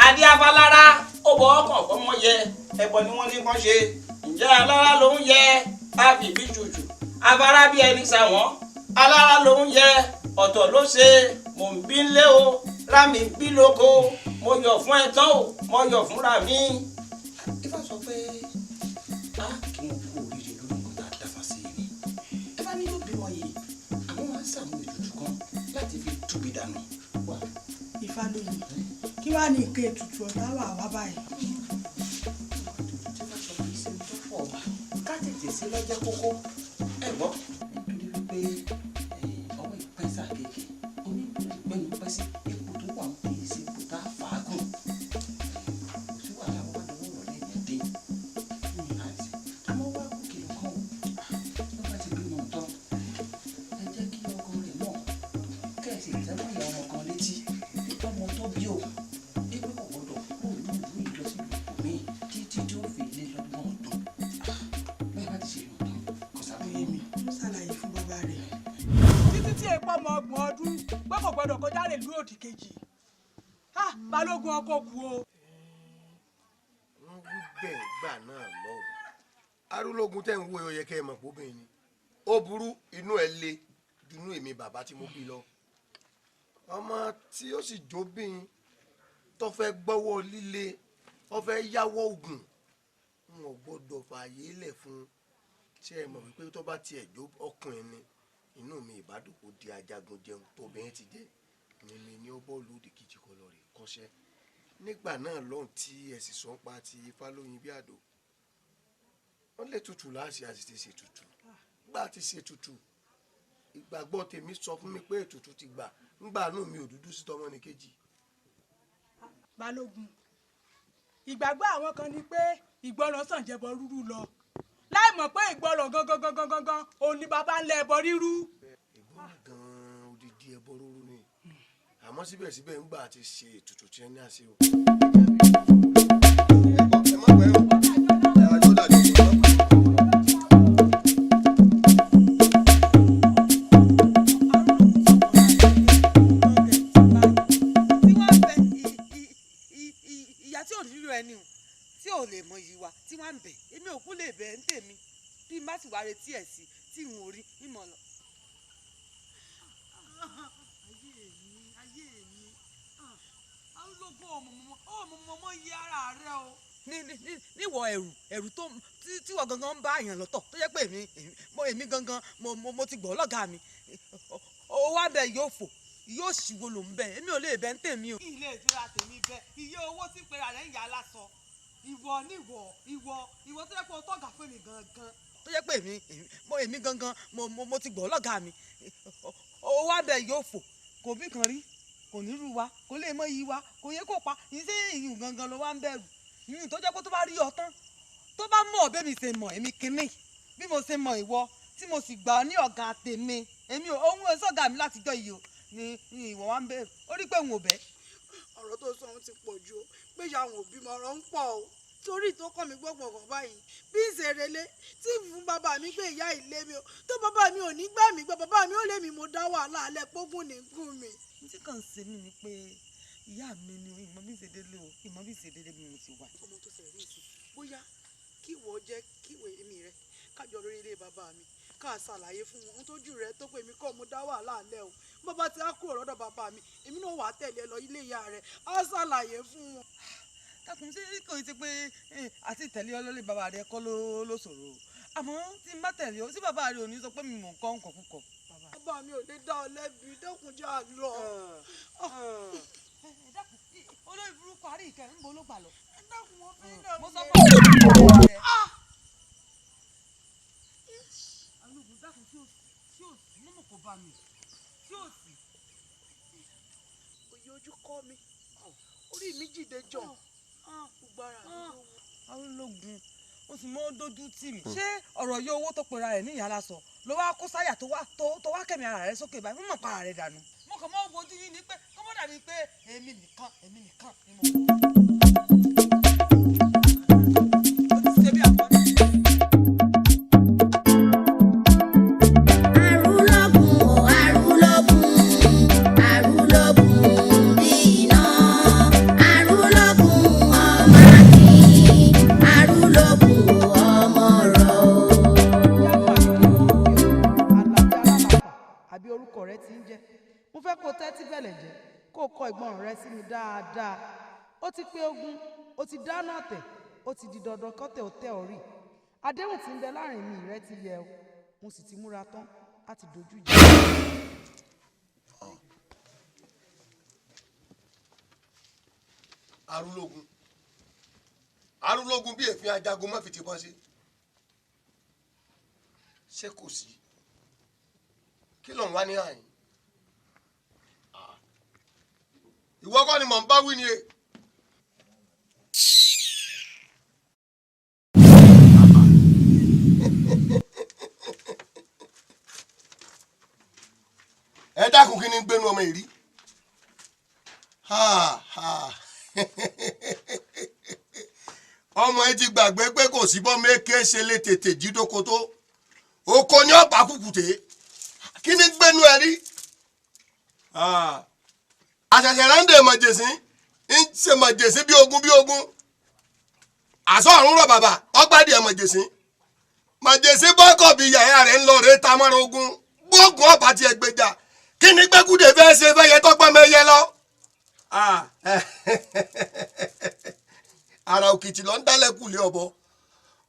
Adé afalára ó bọ ọkàn fọmọ yẹ, ẹbọ ni wọ́n ní kàn ṣe. Ǹjẹ́ alára ló ń yẹ àfìbí ṣùṣù, afárá bí ẹni sàwọ́n, alára ló ń yẹ ọ̀tọ̀ ló ṣe, mò ń bí nlé o, rámi bí lóko, mo yọ̀ fún ẹ tán o, mo yọ̀ fúnra mi. Ifá sọ pé a kì í kú oríire lórí nǹkan tá a dáfa sí i ni. Ifá ní yóò bímọ yìí, àmọ́ máa ń sàmú ètùtù kan láti fi túbi dànù.
Ifálóyin, kí wàá ní nǹkan ètùtù ọ̀tá wà wá báyìí?
Ká tètè sí lọ́jọ́ kókó ẹ gbọ́, nítorí wípé ọwọ́ ìpẹ́sà kéèké onígbẹ́nu pẹ́ sí ipò tó wà ń pè é sí ipò tá a fàágùn, kò sí wàhálà wọn bá dọwọ́ rọ̀lẹ́ yẹn dé àti àmọ́ wá kó kìlọ̀ kan o, ló bá ti bímọ tán ẹ jẹ́ kí ọkọ rẹ̀ mọ̀, kẹ́ẹ̀sì tẹ́wọ́ ìyá ọmọ kan létí pípọ́ ọmọ tó bí o pé kò gbọ́dọ̀ kúrò nílùú ìlọsílùú míì títí tí ó fi lé lọ́gbọ̀n ọdún. Bẹ́ẹ̀ bá ti ṣe ìlú tán kò sábẹ́
Èmi ń ṣàlàyé fún bàbá rẹ̀ títí tí èèpọ̀ ọmọ 30 ọdún pé kò gbọdọ̀ kọjá rè lú òdì kejì. Balógun ọkọ̀ kú o.
Wọ́n wí bẹ́ẹ̀ gbà náà lọ́wọ́ arúlógún tẹ́ ń wo ẹ yẹ kẹ́ ẹ mọ̀ pé obìnrin ni ó burú, inú ẹ le dunú èmi bàbá tí mo bí lọ. Ọmọ tí ó sì jóbìn tó fẹ́ gbọ́wọ́ líle, ó fẹ́ yáwọ́ ògùn, n ò gbọ́dọ̀ fààyè lẹ̀ fún un. Ṣé ẹ mọ̀ wípé tó bá tiẹ̀ jó ọkùnrin ni inú mi ìbádùn di ajagun jẹun tóbìnrin ti jẹ́ ni mi ní ó bọ́ọ̀lù òdì kejì kọ lọ rè kọ́ṣẹ́ nígbà náà lọ́hùn tí ẹ sì sọ ń pa ti Ifálóyin bí àdó. Wọ́n lè tutù láàṣẹ àti ti ṣètùtù gbà ti ṣètùtù, ìgbàgbọ́ tèmi sọ fún mi pé ètùtù ti gbà ńgbà náà mi ò dúdú sí tọmọ ní kejì.
Balógun, ìgbàgbọ́ àwọn kan ni pé ìgbọràn sàn jẹbọ rúrú lọ, láì mọ̀ pé ìgbọràn gangan gangan gangan òun ni bàbá ń lẹ ẹbọ rírú.
Gan-an odidi ẹbọ rúru ni, àmọ́ síbẹ̀síbẹ̀ ń gbà àti ṣe ètùtù tí ẹ ní àṣẹ o.
Ìyá tí ò nílò ẹni o, tí ò lè mọ iyì wa, tí wọ́n ń bẹ̀, èmi ò kú lè bẹ̀ ń tèmi. Bí n bá sì wá retí ẹ̀ sí tí n ò rí mímọ̀ lọ. Ayé mi, ayé mi, arúgbó ọmọọmọ yí ara rẹ o. Níwọ ẹ̀rù ẹ̀rù tó tí wọ́n gangan ń bá àyàn lọ́tọ̀, tó jẹ́ pé èmi gangan mo ti gbọ́ lọ́gàá mi, ó wá bẹ yóò fò yóò ṣìwò ló ń bẹ, èmi ò lè bẹ ń tèmi o. Ilé ìtura tèmi bẹ iye owó tí ń pera rẹ̀ ń yà á lásọ, ìwọ níwọ ìwọ ìwọ tó jẹ́ pé o tọ́gà fún mi gangan, tó jẹ́ pé èmi gangan mo ti gbọ́ lọ́gàá mi, ó wá bẹ yóò fò, kò bí kan rí, kò ní rú wa, kò lè mọ iyì wa, kò yẹ kó pa ìṣe ìyún gangan ló wá ń bẹ̀rù ìyún tó jẹ́ pé tó bá rí ọ tán, tó bá mọ̀ bẹ́ẹ̀ mi ṣe mọ̀ èmi kínní bí mo ṣe mọ̀ ìwọ tí mo sì gbà ní ọ̀gá tèmi, èmi ò ohun èso ọ̀gá mi látijọ́ yìí o ni ìwọ wá ń bẹ̀rù ó rí pé òun ò bẹ́.
Ọ̀rọ̀ tó sọ ohun ti pọ̀ ju o, pé ìyá àwọn òbí mọ̀ ọ̀rọ̀ ń pọ̀ o, torí tó kọ́ mi gbọ́gbọ̀ngàn báyìí bí ń ṣe relé tí fún bàbá mi pé ìyá ilé mi o, tó bàbá mi ò ní gbà mí gbọ́, bàbá mi ò lé mi, mo dá wàhálà alẹ́ pógún ní gùn mi.
N tí kàn ń ṣe mí ni pé ìyá mi ni ìmọ̀ bí ń ṣe délé o, ìmọ̀ bí ń ṣe délé bí mo ti wà.
Ọmọ tó ṣe rí ìsìn, bóyá kí ìwọ jẹ́ kí ìwé èmi rẹ kájọ lórí ilé bàbá mi ká ṣàlàyé fún wọn ohun tójú rẹ tó pé mi kọ́ mo dá wàhálà alẹ́ o, bàbá ti á kúrò lọ́dọ̀ bàbá mi, èmi náà wà á tẹ̀lé ẹ lọ ilé ìyá rẹ á ṣàlàyé fún wọn.
Dákun, ṣé kò ṣe pé àti tẹ̀lé ọlọ́lẹ̀ bàbá rẹ kọ́ ló ṣòro, àmọ́ tí n bá tẹ̀lé ọ sí bàbá rẹ ò ní sọ pé mi mò ń kọ́ nǹkan púpọ̀.
Bàbá mi ò lè dá ọ lẹ́bi, dẹ́kun jẹ́ àlọ́.
Dákun, olórí burúkú àrí ìkẹ́ ń bo ló gbà lọ.
Dákun, mo fi ń lọ.
Mo sọ fún ọ. Alógun, dákun, tí ò sí mọ́mọ́ kò bá mi tí ò sí.
Òye ojú kọ́ mi, orí mi jìde jọ, gbogbo ara mi ló wú.
Arúlógún, ó sì mọ́ dójú tì mí. Ṣé ọ̀rọ̀ yóò owó tó pera rẹ̀ ní ìyá lásọ ló wá kó sáyà tó wá kẹ̀mí ara rẹ̀ sókè báyìí, mo mọ̀ para rẹ̀ dànù. Mo kàn mọ́ wojú yín ni pé kó mọ́ dàbí pé èmi nìkan èmi nìkan ni mo.
Àbí orúkọ rẹ ti ń jẹ́, mo fẹ́ kó tẹ́tí bẹ̀lẹ̀ jẹ́ kó o kọ ìgbọràn rẹ sí mi dáadáa. Ó ti pé ogún, ó ti dáná ọ̀tẹ̀, ó ti di dandan kọ́tẹ̀ ó tẹ́ ọ rí. Àdéhùn tí ń bẹ láàrin mi rẹ ti yẹ o, mo sì ti múra tán láti dojú ìjà.
Arúlógún, arúlógún bí èéfín ajagun má fi ti bọ́n sí, ṣé kò sí? Kí ló ń wá ní àyìn? Ìwọ kọ́ ni mò ń bá wí ni e. Ẹ dákun, kí ni ń gbénu ọmọ ìrí? Ọmọ ẹ ti gbàgbé pé kò sí bọ́ méke ṣe lè tètè jí dóko tó oko ní ọ̀pá kùkùté. Kí ni gbénu ẹ rí? Àṣàṣà ráńdè mọ̀jẹ̀sín ń ṣe mọ̀jẹ̀sín bí ogun bí ogun, àṣọ ọ̀run rọ̀ bàbà ọgbàdì ẹ̀ mọ̀jẹ̀sín mọ̀jẹ̀sín bọ́kọ̀ bí yàrá rẹ̀ ń lọ rèé ta mọ́ra ogun gbógun ọ̀bà tiẹ̀ gbèjà. Kí ni gbẹ́kúdè fẹ́ ṣe fẹ́ yẹ tọ́gbọ́n mẹ́yẹ lọ? Ara òkìtì lọ ń dálẹ́kù lé ọ̀bọ.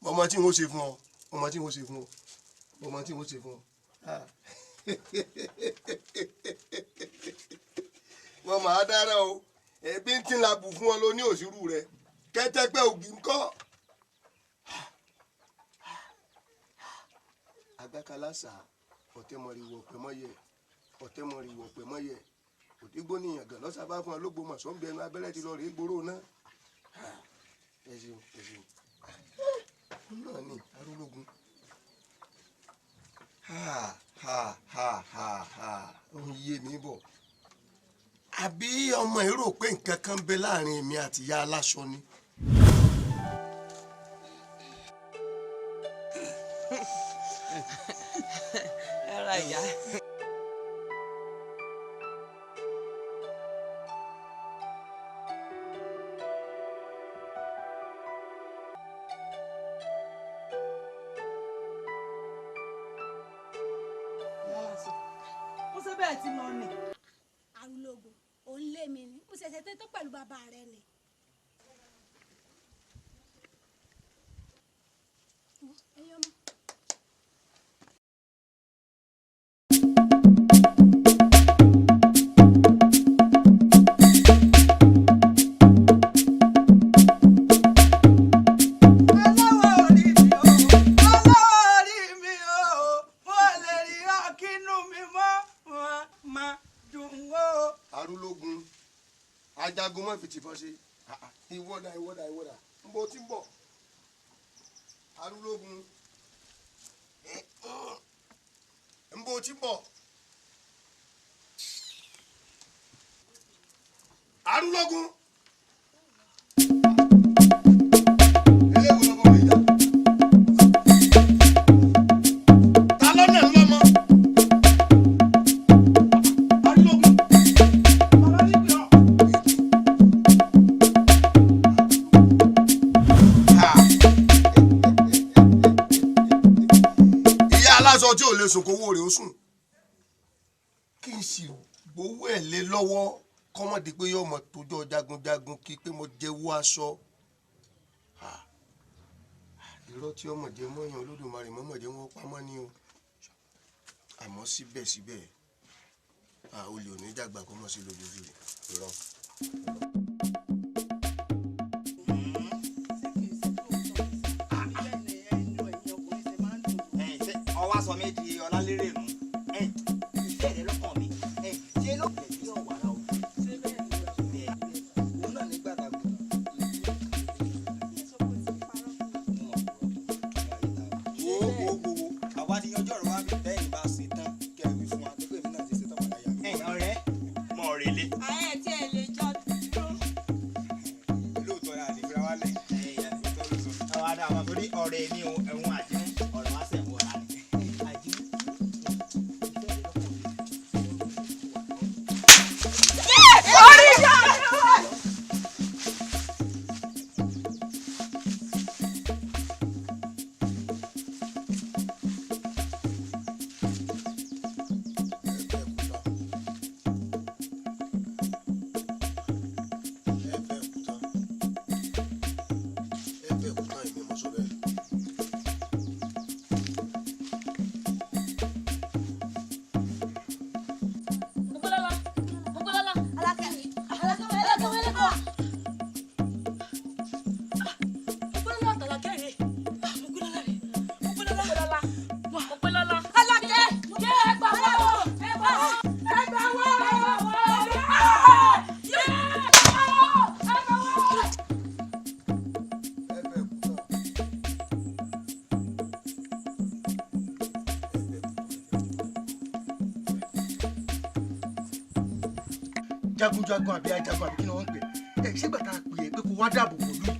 Ọmọ tí n ó ṣe fún ọ, ọmọ tí n ó ṣe fún ọ, ọmọ tí n ó ṣe fún ọ. Wọ́n máa dára o, ẹbí ń tí ń la bù fún ọ ló ní òṣìrú rẹ kẹ́tẹ́pẹ́ ògì ńkọ́. Agbákalásà ọ̀tẹ́mọ̀rìwọ̀ pẹ̀mọ́yẹ, ọ̀tẹ́mọ̀rìwọ̀ pẹ̀mọ́yẹ, òdìgbò níyàn gàn lọ́sàbá fún ọ lÓgbómọ̀ṣọ́ ń bẹnu abẹ́rẹ́ ti lọ rèé gbòòrò náà. Ẹ ṣeun, ẹ ṣeun. Náà ni arúlógún. Ha ha ha ha ha, ó ń yé mi bọ̀. Àbí ọmọ yìí rò pé nǹkan kan ń bẹ láàrin èmi àti ìyá aláṣọ ni.
Ẹ ra ìyá.
Ó ṣe bẹ́ẹ̀ tí mo nì.
Arúlógún, òun lé mi ni mo ṣẹ̀ṣẹ̀ tẹ́ tó pẹ̀lú bàbá rẹ ni. Ẹyọ mọ́.
Olórí mi o, mo lè rí ọkínú mi mọ́, wọn máa dùn ó.
Arúlógún, ajagun má fi tìbọn ṣe. Ìwọ́dà ìwọ́dà ìwọ́dà, ń bọ̀ tí ń bọ̀. Arúlógún, ń bọ̀ tí ń bọ̀. Arúlógún. Ta ló nà ń lọ́mọ? Ìyá aláṣọ tí ò lè sùn kówó rẹ̀ ó sùn, kí n sì gbowó ẹ̀ lé lọ́wọ́ kọ́mọ̀dé pé yóò mọ̀ tójọ́ jagunjagun kí pé mo jẹ́wọ́ aṣọ. Irọ́ tí ọmọ jẹ mọ́yàn Olódùmarè mọ́mọ́ jẹ́ wọ́n pamọ́ ni o. Àmọ́ síbẹ̀síbẹ̀, olè ò ní dàgbà kó mọ̀ sí lójoojú rẹ̀ irọ́.
Ọwọ́ aṣọ mi di ọlálérè nù. Ìfẹ́ rẹ lọ́kàn mi ṣé ló lè bí ọ̀wàrà o. Òun náà ní gbàdàgbà. Wo wo wo wo, àwa ti yanjú ọ̀rọ̀ wa bí bẹ́ẹ̀ ni bá ṣe tán kẹ́ ẹ wí fún wa tó pé èmi náà ti ṣe tán padà yà mí. Ọ̀rẹ́ mọ̀ rẹ̀lẹ̀.
Ààrẹ tí ẹ lè jọ dúró.
Lóòótọ́ la lè fira wálẹ̀. Àwa dá àwọn torí ọ̀rẹ́ mi ò ẹ̀hún àjẹmú ọ̀rọ̀ wa sẹ̀ wọ̀ lánàá.
Orí ìyá rẹ̀ wá.
Ẹ fẹ́ kú tán, èmi mo sọ bẹ́ẹ̀.
Mọ́pẹ́lọ́lá, Mọ́pẹ́lọ́lá, Alákẹ́, Alákẹ́, Alákẹ́, Alákẹ́. Mọ́pẹ́lọ́lá àtàlákẹ́ rè. Mọ́pẹ́lọ́lá rè. Mọ́pẹ́lọ́lá. Mọ́pẹ́lọ́lá. Alákẹ́, yé ẹ gbà wá o, ẹ gbà wá, ẹ gbà wá, ẹ gbà wá. Yé ẹ gbà wá, ẹ gbà wá.
Jagunjagun àbí ajagun àbí kí ni wọ́n ń pè é, ṣégbà tá a pè é pé kó wá dáàbò bò lù yìí,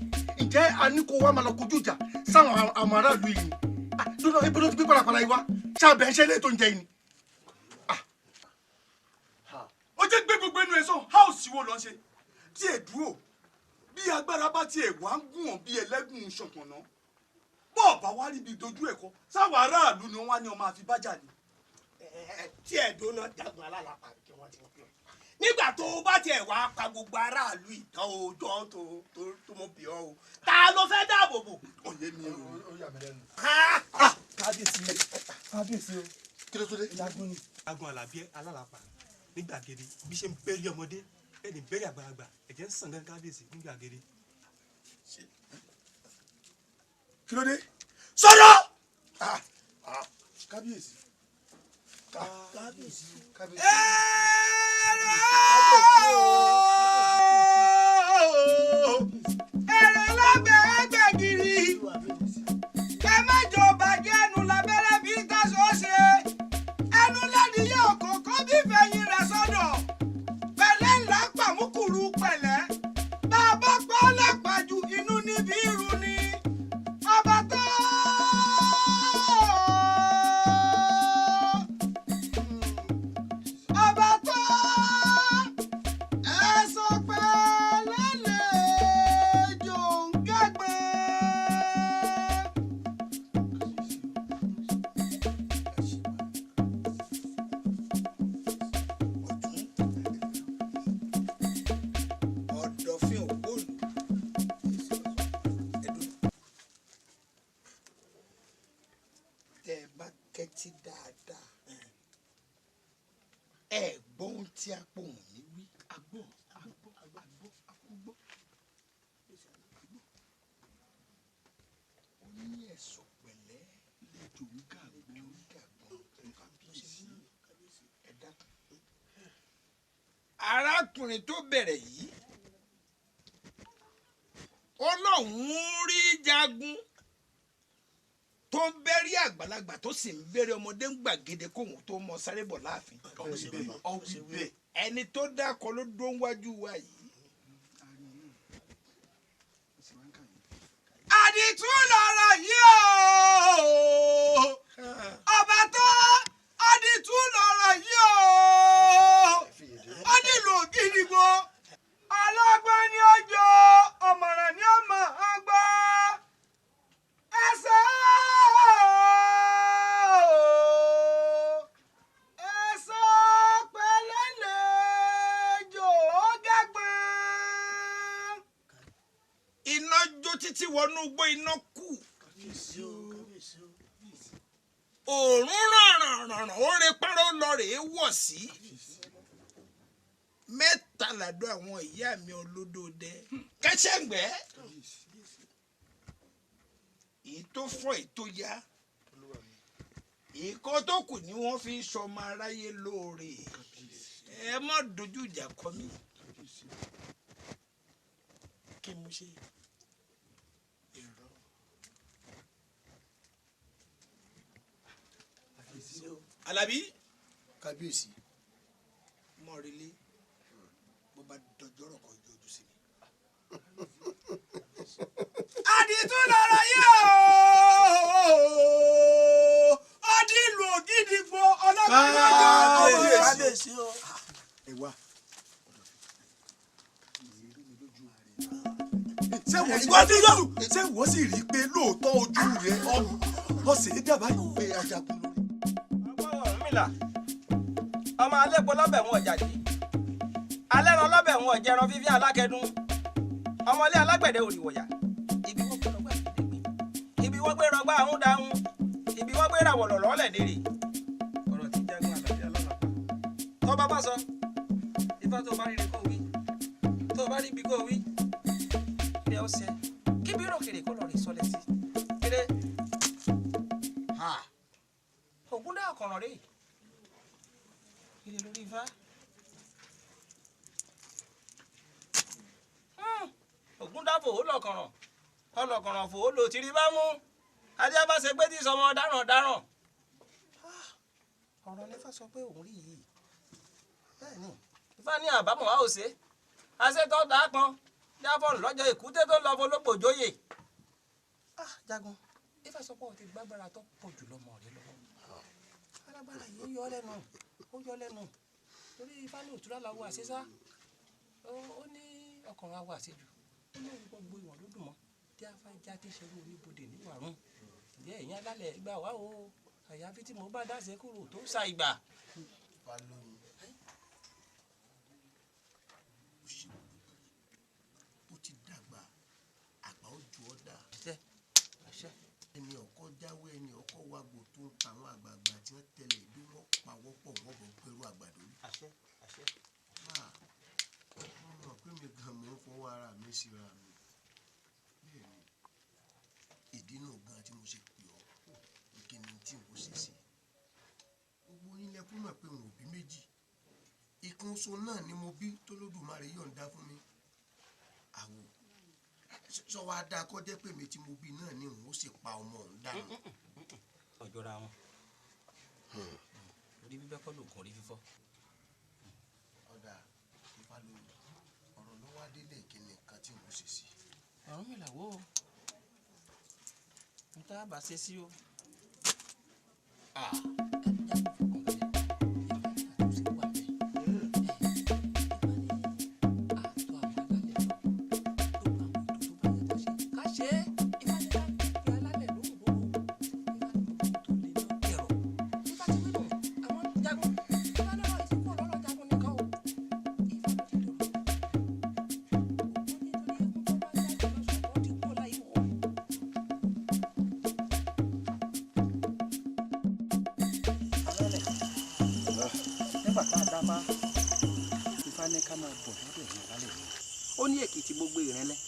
ǹjẹ́ a ní kó wá máa lọ kojú ìjà sáwọn àwọn aráàlú yìí ni? Lọ́nà ibo ló ti gbé pàlàpàlà yìí wá ṣáàbẹ̀ ń ṣe lé tó ń jẹ yìí ni.
Ó jẹ́ gbé gbogbo ẹnu ẹ̀ sàn, háùsì wo lọ́n ṣe tí ẹ̀ dúró bí agbára bá tiẹ̀ wá ń gùn ọ́n bí ẹlẹ́gùn ṣọ̀pọ̀nà bọ́ọ̀ bá wá ríbi dojú ẹ̀kọ́ sáwọn aráàlú ni wọ́n wá ní ọmọ àfi bájà ni.
Tí ẹ̀ dóná jagun alálàpà kí wọ́n ti pè ọ́ nígbà tó o bá tiẹ̀ wá pa gbogbo aráàlú ìtàn òòjọ́ tó tó tó mo bì ọ́ o, ta ló fẹ́ dáàbò bò.
Òye mi o. Ó yà mí lẹ́nu.
Kábíyèsí, kábíyèsí o.
Kí ló tó dé.
Jagun ni. Jagun Alábí alálàpà ní gbàgede bí ṣe ń bẹ́rí ọmọdé bẹ́ẹ̀ ni bẹ́rí àgbàlagbà, ẹ̀jẹ̀ ń sàn gan kábíyèsí ní gbàgede.
Kí ló dé? Sọ̀rọ̀! Kábíyèsí. Kábíyèsí. Kábíyèsí.
Èrò lábẹ́ ẹgbẹ̀gìrì, ẹ má jọ bàjẹ́ ẹnu lábẹ́rẹ́ bí káṣọ ṣe.
tí apòhùn mi wí.
Agbọ́ agbọ́ agbọ́ agbọ́.
Ó ní ẹ̀sọ̀ pẹ̀lẹ́ lẹ́jọ́ ń gàgbọ́n kábíyèsí ẹ dákun. Arákùnrin tó bẹ̀rẹ̀ yìí ó lóun rí jagun tó ń bẹ́rí àgbàlagbà tó sì ń bẹ̀rẹ̀ ọmọdé ń gbàgede kóhun tó mọ sáré bọ̀ láàfin. Ẹni tó dákọ ló dó wájú wa yìí.
Àdìtú lọ̀rọ̀ yìí o, ọba tó àdìtú lọ̀rọ̀ yìí o, ó nílùú Ògìdìgbò. Ọlọ́gbọ́n ni ó jọ, ọ̀mọ̀ràn ni ó mọ̀ ọ́n gbọ́. Ẹsẹ̀ ẹsẹ̀ pẹ̀lẹ́ lè jò ó gẹ́gbọ́n.
Iná jó títí wọnú igbó, iná kú. Òòrùn rànrànràn ó re párọ́ lọ rèé wọ̀ sí. Mẹ́ta làdó àwọn ìyá mi olódòdẹ kẹsẹ̀ǹgbẹ́. Èyí tó fọ́, èyí tó yá, ìkọ́ tó kù ni wọ́n fi ń sọmọ aráyé lóore. Ẹ má dojú ìjà kọ mí. Kí mo ṣe èrò. Alábí.
Kábíyèsí.
Mọ̀rẹ́lẹ́ bó bá dọjọ́rọ̀ kọ yọjú sí mi.
Àdìtú lọ̀rọ̀ yìí o, ó nílùú Ògìdìgbò. Ọlọ́gbọ́n ni ó jọ, ọmọràn.
Kábíyèsí o.
Ẹ wá. Ṣé wọ́n sì rí, ṣé wọ́n sì rí i pé lóòótọ́ ojú rẹ̀ ọ sì ń dàbá yìí pé ajagun lórí.
Ọ̀rúnmìlà ọmọ alẹ́pọ̀ lọ́bẹ̀ wọn ọ̀jàdí alẹ́ran lọ́bẹ̀ wọn ọ̀jẹ̀ran fífi alákẹ́dùn ọmọlé alágbẹ̀dẹ òrìwọ̀yà ibi wọ́n gbé rọgbà ibi wọ́n gbé rọgbà ahun dáhun ibi wọ́n gbé ràwọ̀ lọ̀lọ́ lẹ̀dẹ̀rẹ̀ ọ̀rọ̀ tí jagun àlàbí alálàpà tó bá bá sọ ifá tó bá ríre kó wí tó bá rí ibi kó wí ilé ọ̀sẹ̀ kí bí ròkèrè kó lọ rè sọlẹ̀ sí kéré ògúndà ọ̀kànràn rèé ilé lórí ifá ògúndàfò ó lọkànràn ọlọkànràn fò ó lò tìrí bá mú adé bá ṣe pé tí sọmọ dáràn dáràn. Ọ̀rọ̀ nífà sọ pé òun rí yìí bẹ́ẹ̀ ni ifá ní àbámọ̀ a ò ṣe àṣetọ́ dà á pọn dáfọ́n lọ́jọ́ èkúté tó lọ fọlọ́gbòjóyè. Jagun ifá sọ pé o ti gbàgbára tó pọ̀ jù lọ́mọ rẹ lọ́wọ́ alágbára yìí ó yọ ọ́ lẹ́nu ó yọ lẹ́nu torí ifá ní òtúrá làwọ̀ àṣeṣá ó ní ọkùnrin àwọ̀ àṣejù ó ní òun gbogbo ìwọ̀n ló dùn mọ́ tí a fà já tí ṣerú oníbodè níwàrún ìyá ẹ̀yìn alálẹ̀ gbà wá o àyàfi tí mo bá dáṣe kúrò tó sa ìgbà.
Balógun ó ṣe ó ti dàgbà àgbà ó ju ọ́ dà. Ẹni ọkọ jáwé ẹni ọkọ wàgbò tó ń ta àwọn àgbààgbà tí wọ́n tẹ̀lé bí wọ́n pawọ́pọ̀ wọ́n bọ̀ gbẹrú àgbàdo rí. Mo mọ̀ pé mi gan mò ń fọwọ́ ara mi síra mi. Bẹ́ẹ̀ ni ìdí náà gan tí mo ṣe pè ọ́ ìkíni tí n kò ṣe sí. Gbogbo yín lẹ kú mọ̀ pé n ò bí méjì. Ìkúnṣo náà ni mo bí tólódùmarè yọ̀ǹda fún mi. Àwò sọ wá dáa kọ́ jẹ́ pé mi tí mo bí náà ni òun ó sì pa ọmọ òun dànù.
Ọjọ́ra wọn orí bíbẹ́ kọ́ lóògùn orí fífọ́.
Ọ̀dà Ifálóyè ọ̀rọ̀ ló wá délé ìkíni kan tí mo ṣe sí.
Ọ̀rúnmìlà wò ó n tá a bá ṣe sí o.
ká máa bọ̀ lọ́dọ̀ ẹ̀yìn alálẹ̀ mi. Ó ní Èkìtì gbogbo ìrìnlẹ̀,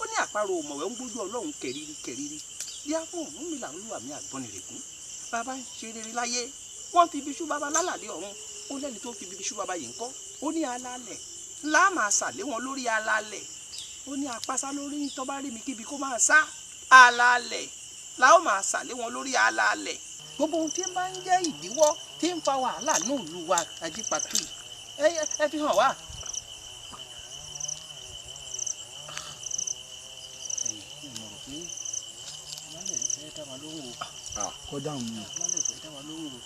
ó ní àparò òmọ̀wẹ́ ń gbójú Ọlọ́run kẹ̀rírí kẹ̀rírí. Díá fún Ọ̀rúnmìlà olúwa mi àgbọnnìrègún. Bàbá ń ṣe rere láyé, wọ́n fi ibi ṣú bàbá lálàdé ọ̀run. Ó lẹ́ni tó fi ibi ṣú bàbá yìí ń kọ́. Ó ní alálẹ̀ ńlá máa sàlé wọn lórí alálẹ̀. Ó ní apásá lórí tó bá rí mi kíbi kó máa sá. Alálẹ̀ la ó máa sàlé wọn lórí alálẹ̀. Gbogbo ohun tí ń bá ń jẹ́ ìdíwọ́ tí ń fa wàhálà ní ìlú wa Ajípatú ẹ fi hàn wá. Ẹ̀yin mo rò pé alálẹ̀ fẹ́ dá wa lóhùn o.
Kọjá òun ni.
Alálẹ̀ fẹ́ dá wa lóhùn o.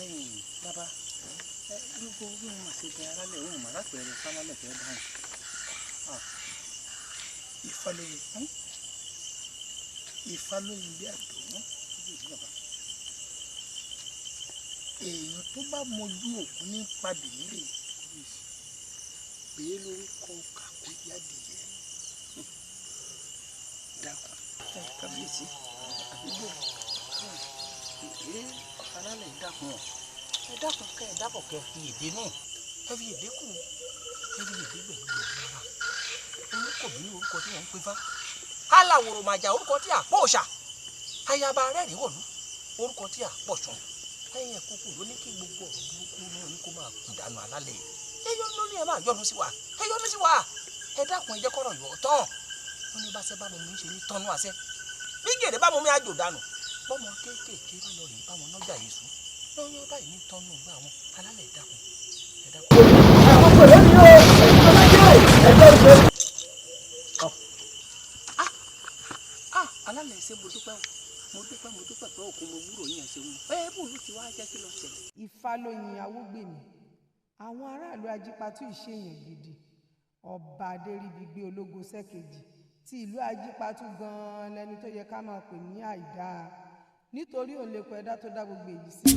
Ẹ̀yin bàbá ẹ gbogbo bí wọn ṣe bẹ alálẹ̀ òun mà lápẹẹrẹ fálálẹ̀ fẹ́ dáhùn.
Ifálóyin Ifálóyin bí àdó èèyàn tó bá mojú ògún ní padì nílé pé lórúkọ kàkúyàdìyẹ
dákun kábíyèsí àdúgbò ẹ alálẹ̀ dákun ẹ dákun kẹ ẹ dábọ̀ kẹ fi èdè náà ẹ fi èdè kù ẹ fi èdè gbẹ̀yìn rẹ̀ orúkọ mi ní orúkọ tí wọ́n ń pè fá aláwòrò màjà orúkọ tí a pọ̀ ọ̀ṣà ayaba rẹ́rìn wọ̀lú orúkọ tí a pọ̀ sùn ẹ̀yìn ẹ̀kúkú ló ní kí gbogbo ọ̀rọ̀ burúkú náà ní kó máa kú dànù alálẹ̀ ẹ yọ́nú ní ẹ máa yọ́nú sí wa ẹ yọ́nú sí wa ẹ dákun ẹ jẹ́ kọ́rọ̀ yọ̀ tán ó ní báṣẹ́ bá mọ mi ń ṣe ní tọ́nú àṣẹ bí gèrè bá mọ mi àjò dànù bọ́mọ kéékèèké bá lọ rèé báwọn nájà yéṣu lọ́yọ́ báyìí ní tọ́nú gbà wọn alálẹ̀ dákun ẹ dákun.
Àwọn pẹ̀lú mi ò
alálẹ̀ ṣe mo dúpẹ́ mo dúpẹ́ mo dúpẹ́ pé òkun mo gbúrò yín ṣe wọn ẹ bó ló ti wá jẹ́ kí ló ṣẹlẹ̀.
Ifálóyin Awógbèmí àwọn aráàlú Ajípatú ìṣèyàn gidi ọba Adéríbigbé ológo sẹ́kejì ti ìlú Ajípatú gan-an lẹni tó yẹ ká máa pè ní àìdáa nítorí òun lè kọ ẹ̀dá tó dá gbogbo èyí sí.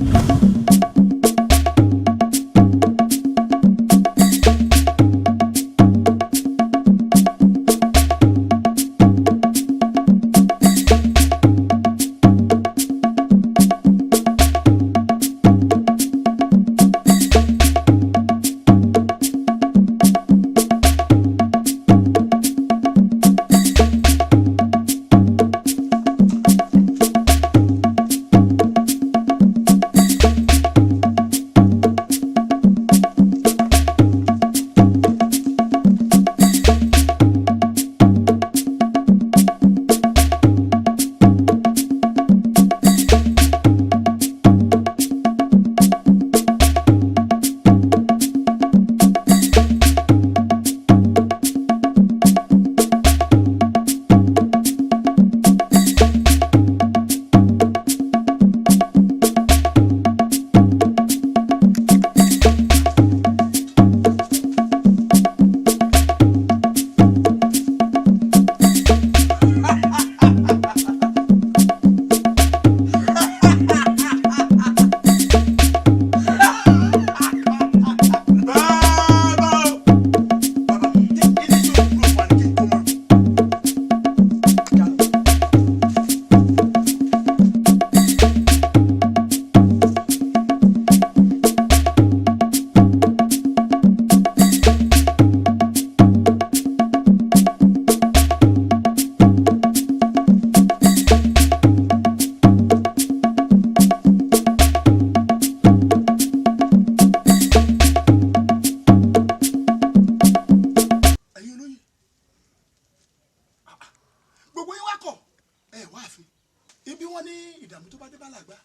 Ìdààmú tó bá dé bá làgbà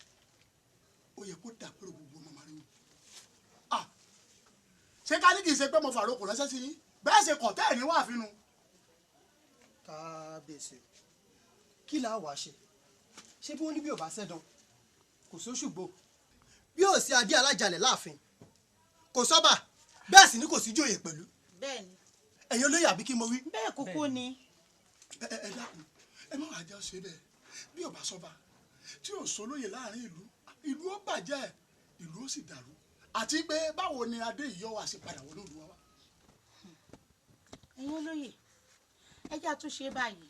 ó yẹ kó dàpérò gbogbo ọmọ màríwò. Ṣé ká ní kì í ṣe pé mo fàrokò ránṣẹ́ sí yín bẹ́ẹ̀ ṣe kọ̀ tẹ́ ẹ̀ ní wàá fínú.
Kábíyèsí kí là á wàá ṣe ṣé bí wọ́n ní bí ò bá sẹ́dán kò sóṣùgbò bí ò sí adé alájàlẹ̀ láàfin kò sọ́bà bẹ́ẹ̀ sì ni kò sí jòyè pẹ̀lú.
Bẹ́ẹ̀ni.
Ẹ̀yin olóyè àbí kí mo wí.
Bẹ́ẹ̀ kúkú ni.
Ẹ ẹ dákun ẹ má wàá jẹ́ ṣe bẹ́ẹ̀ bí ò bá sọ́ba tí ò sólóyè láàrin ìlú ìlú ó bàjẹ́ ìlú ó sì dàrú àti pé báwo ni adé yìí yọ wá sí padà wọlé òdu wa wá.
Ẹ̀yin olóyè ẹ jẹ́ àtúnṣe báyìí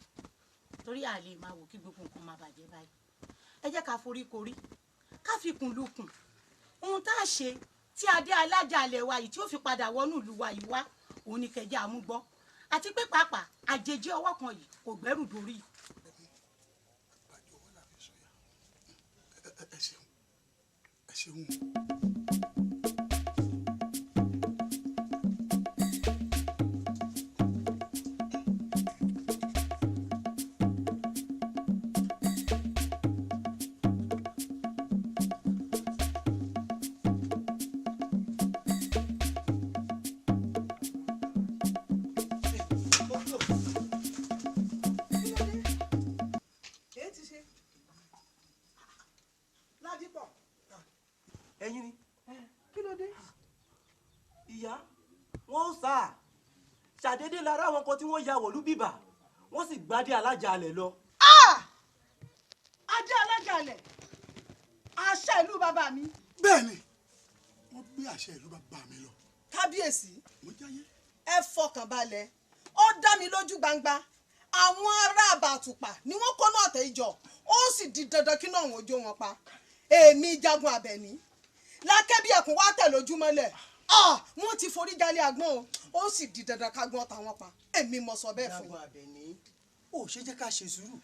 torí a lè máa wò kí gbogbo nǹkan máa bàjẹ́ báyìí. Ẹ jẹ́ ká forí korí ká fi kùn lukùn ohun tá a ṣe Tí adé alájàalẹ̀ wa yìí tí ó fi padà wọnú ìlú wa yìí wá, òun ni kẹjá àmúgbọ́. Àti pé pàápàá àjèjì ọwọ́ kan yìí kò gbẹ́rù dórí.
Ẹ ṣeun, ẹ ṣeun.
Èyí ti ṣe Ládìpọ̀.
Ẹ̀yin ni.
Kí ló dé?
Ìyá wọn ó sá ṣàdédé lára àwọn kan tí wọ́n ya wọ̀lú bíbà, wọ́n sì gbadé alájàalẹ̀ lọ.
Adé alájàalẹ̀, àṣẹ ìlú bàbá mi.
Bẹ́ẹ̀ni, wọ́n gbé àṣẹ ìlú bàbá mi lọ.
Kábíyèsí, ẹ fọkàn balẹ̀, ó dá mi lójú gbangba àwọn ará àbàtùpà ni wọ́n kó náà tẹ̀ ìjọ, ó sì di dandan kí náà wọ́n jó wọn pa. Èmi Jagun Àbẹ̀ní lákẹ́bí ẹkùn wá tẹ̀ lójúmọ́lẹ̀, wọ́n ti forí jálé agbọ́n o, ó sì di dandan kágbọ́n táwọn pa. Èmi mo sọ bẹ́ẹ̀ fún
Jagun Àbẹ̀ní, ó ṣe jẹ́ ká ṣe sùúrù,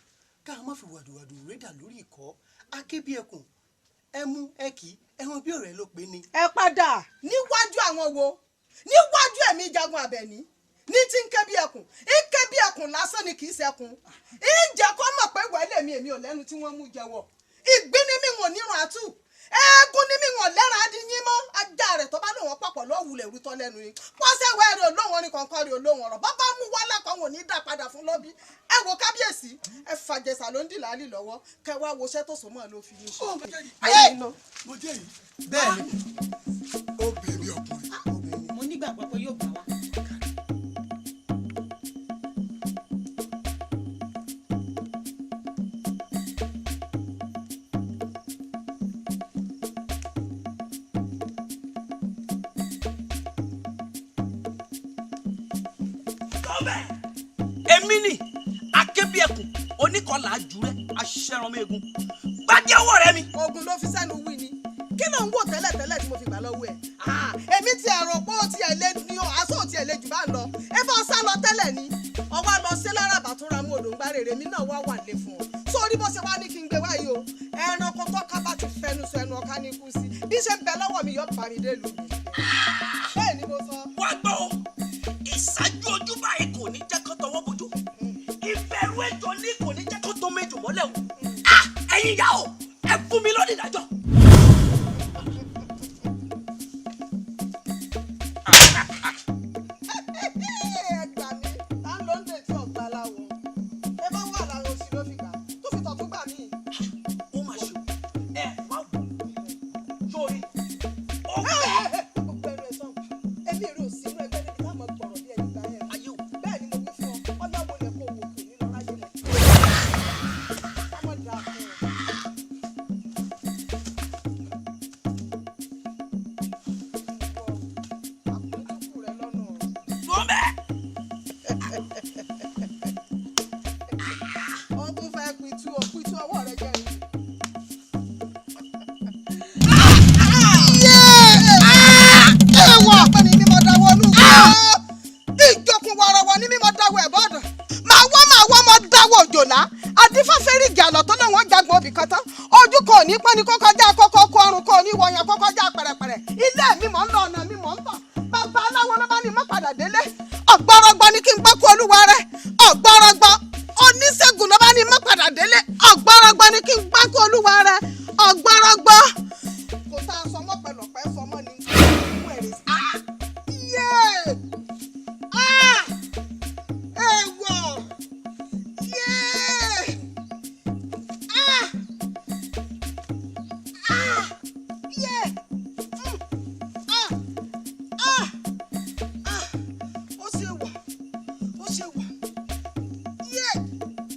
ká má fi wàdùwàdù rédà lórí ìkọ́ akébí ẹkùn. Ẹ mú ẹ kì í ẹran bí ọ̀rẹ́ ló pé ni.
Ẹ padà níwájú àwọn wo? Níwájú ẹ̀mí Jagun Àbẹ̀ní ní tí ń ké bí ẹkùn, ń ké bí ẹkùn lásán ni kì í ṣẹkùn. Ń jẹ́ kó mọ̀ pé wẹ́lẹ̀ mi, èmi ò lẹ́nu tí wọ́n mú jẹ́wọ́. Ìgbín ni mi wọ̀n nírun àtù, eégún ni mi wọ̀n lẹ́ran adìyín mọ́. Ajá rẹ̀ tó bá lòun pọ̀pọ̀ lọ́wùlẹ̀ rútọ́ lẹ́nu ni pọ́sẹ̀wẹ́ rẹ̀ olóhùn orin kọ̀ọ̀kan rẹ̀ olóhùn ọ̀rọ̀ bàbá mú wá lápá wọn ò ní dà padà fún lọ́bí. Ẹ wo kábíyèsí, ẹ fàjẹsà ló ń dì láàlì lọ́wọ́, kẹ wá woṣẹ́ tó sọ mọ́ ló fi yín ṣe.
Mo jẹ́ yìí.
Bẹ́ẹ̀ni.
Ó bèbí ọkùnrin.
Mo nígbàgbọ́ pé yóò gbà wá.
Èmi ni akébíẹkùn oníkọlà àjùrẹ aṣẹranmẹgùn gbadé ọwọ́ rẹ mi.
Oògùn ló fi sẹ́nu wí ni. Kí ló ń wò tẹ́lẹ̀tẹ́lẹ̀ tí mo fi gbà lọ́wọ́ ẹ̀? Èmi ti ẹ̀rọ pé ó ti ẹ̀ lé ní o, aṣọ ò ti ẹ̀ lé jù bá ń lọ. Ẹ bá sá lọ tẹ́lẹ̀ ni ọwọ́ lọ sí lárabà tó ra mú odò ń gbá rèrè mi náà wá wà lé fún ọ. Sórí bó ṣe wá ní kí n gbé wáyé o, ẹranko tó ká bá ti fẹnu sọ ẹnu ọ̀ká ní kú sí bí ṣe ń bẹ lọ́wọ́ mi yọ bàmídé lù mí. Bẹ́ẹ̀ ni mo sọ.
Wá gbọ́ o, ìṣáájú ojú báyìí kò ní jẹ́ kó tọwọ́ bojú, ìbẹ̀rù ejò ní kò ní jẹ́ kó tó méjò mọ́lẹ̀ o. Ẹ̀yin ìyá o, ẹ fún mi lónìí ìdájọ́.
Ẹ gbà mí, ta ló ń dè tí ọ̀gbà láwọ̀? Ẹ bá wà lára oṣù ló fi gbà, tó fi tọ̀tún gbà mí.
Ó mà ṣe o, ẹ wá wò sórí.
Gbogbo ẹnu ẹ sọ̀rọ̀, èmi rè ò sínú ẹgbẹ́ níbi táwọn gbọ̀rọ̀ bí ẹni gbà ẹ̀. Bẹ́ẹ̀ ni mo wí fún ọ, ọlọ́wọ́ lẹ kó wò kò ní lọ ráyè mọ́. Ọmọ dà fún ọ. Ó tún fẹ́ pitú o, pitú ọwọ́ rẹ jẹ́ mi. Èèwọ̀ ọ̀pẹ ni mímọ́ dáwọ́ inú gbọ́. Ìjókòó wọ̀rọ̀wọ̀ ni mímọ́ dáwọ́ ẹ̀ bọ́dọ̀. Màá wọ́ màá wọ́ mọ́ dáwọ́ òjòlá. Adífáfẹ́rì gàlọ́ tó lóun ó jagun obì kan tán. Ojú kò ní pọ́n ni kó kọjá kókó kó ọrùn kò ní wọ̀nyàn kó kọjá pẹ̀rẹ̀pẹ̀rẹ̀. Ilé mi mọ̀ ń lọ, ọ̀nà mi mọ̀ ń tọ̀. Bàbá aláwo ló bá ní mọ́ padà délé. Ọ̀gbọ́rọ̀gbọ́ ni kí n gbọ́ kú olúwa rẹ̀. Ọ̀gbọ́rọ̀gbọ́ oníṣègùn ló bá ní mọ́ padà délé. Ọ̀gbọ́rọ̀gbọ́ ni kí n gbọ́ kú olúwa rẹ̀. Ọ̀gbọ́rọ̀gbọ́. Kò tá a sọ mọ́ pẹ̀lọ́pẹ́ sọ mọ́ ni. Yé! Ah! Èèwọ̀! Yé! Ah! Ah! Yé! Ah! Ah! Ah! Ó ṣe wọ̀! Ó ṣe wọ̀! Yé!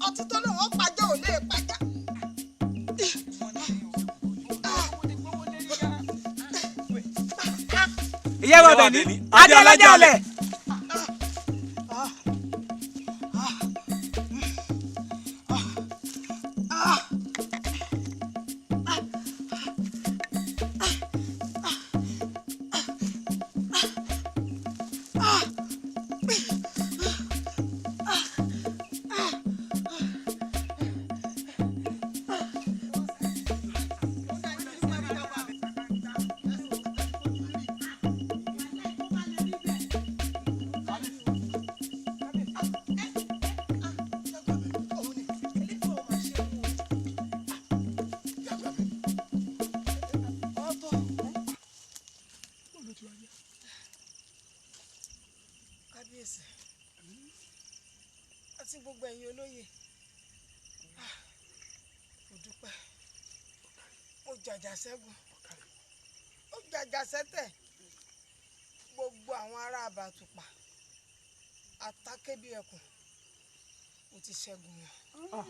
Ọtí tó lóun ó pajá ò lè pajá.
Ìyá wa Àbẹ̀ní, adé alájàalẹ̀.
Kábíyèsí àti gbogbo ẹ̀yin olóyè, mo dúpẹ́. Mo jàjà ṣẹ́gun, ó jàjà sẹ́tẹ̀. Gbogbo àwọn ará Àbàtùpà àtàkébí ẹkùn, mo ti ṣẹ́gun wọn.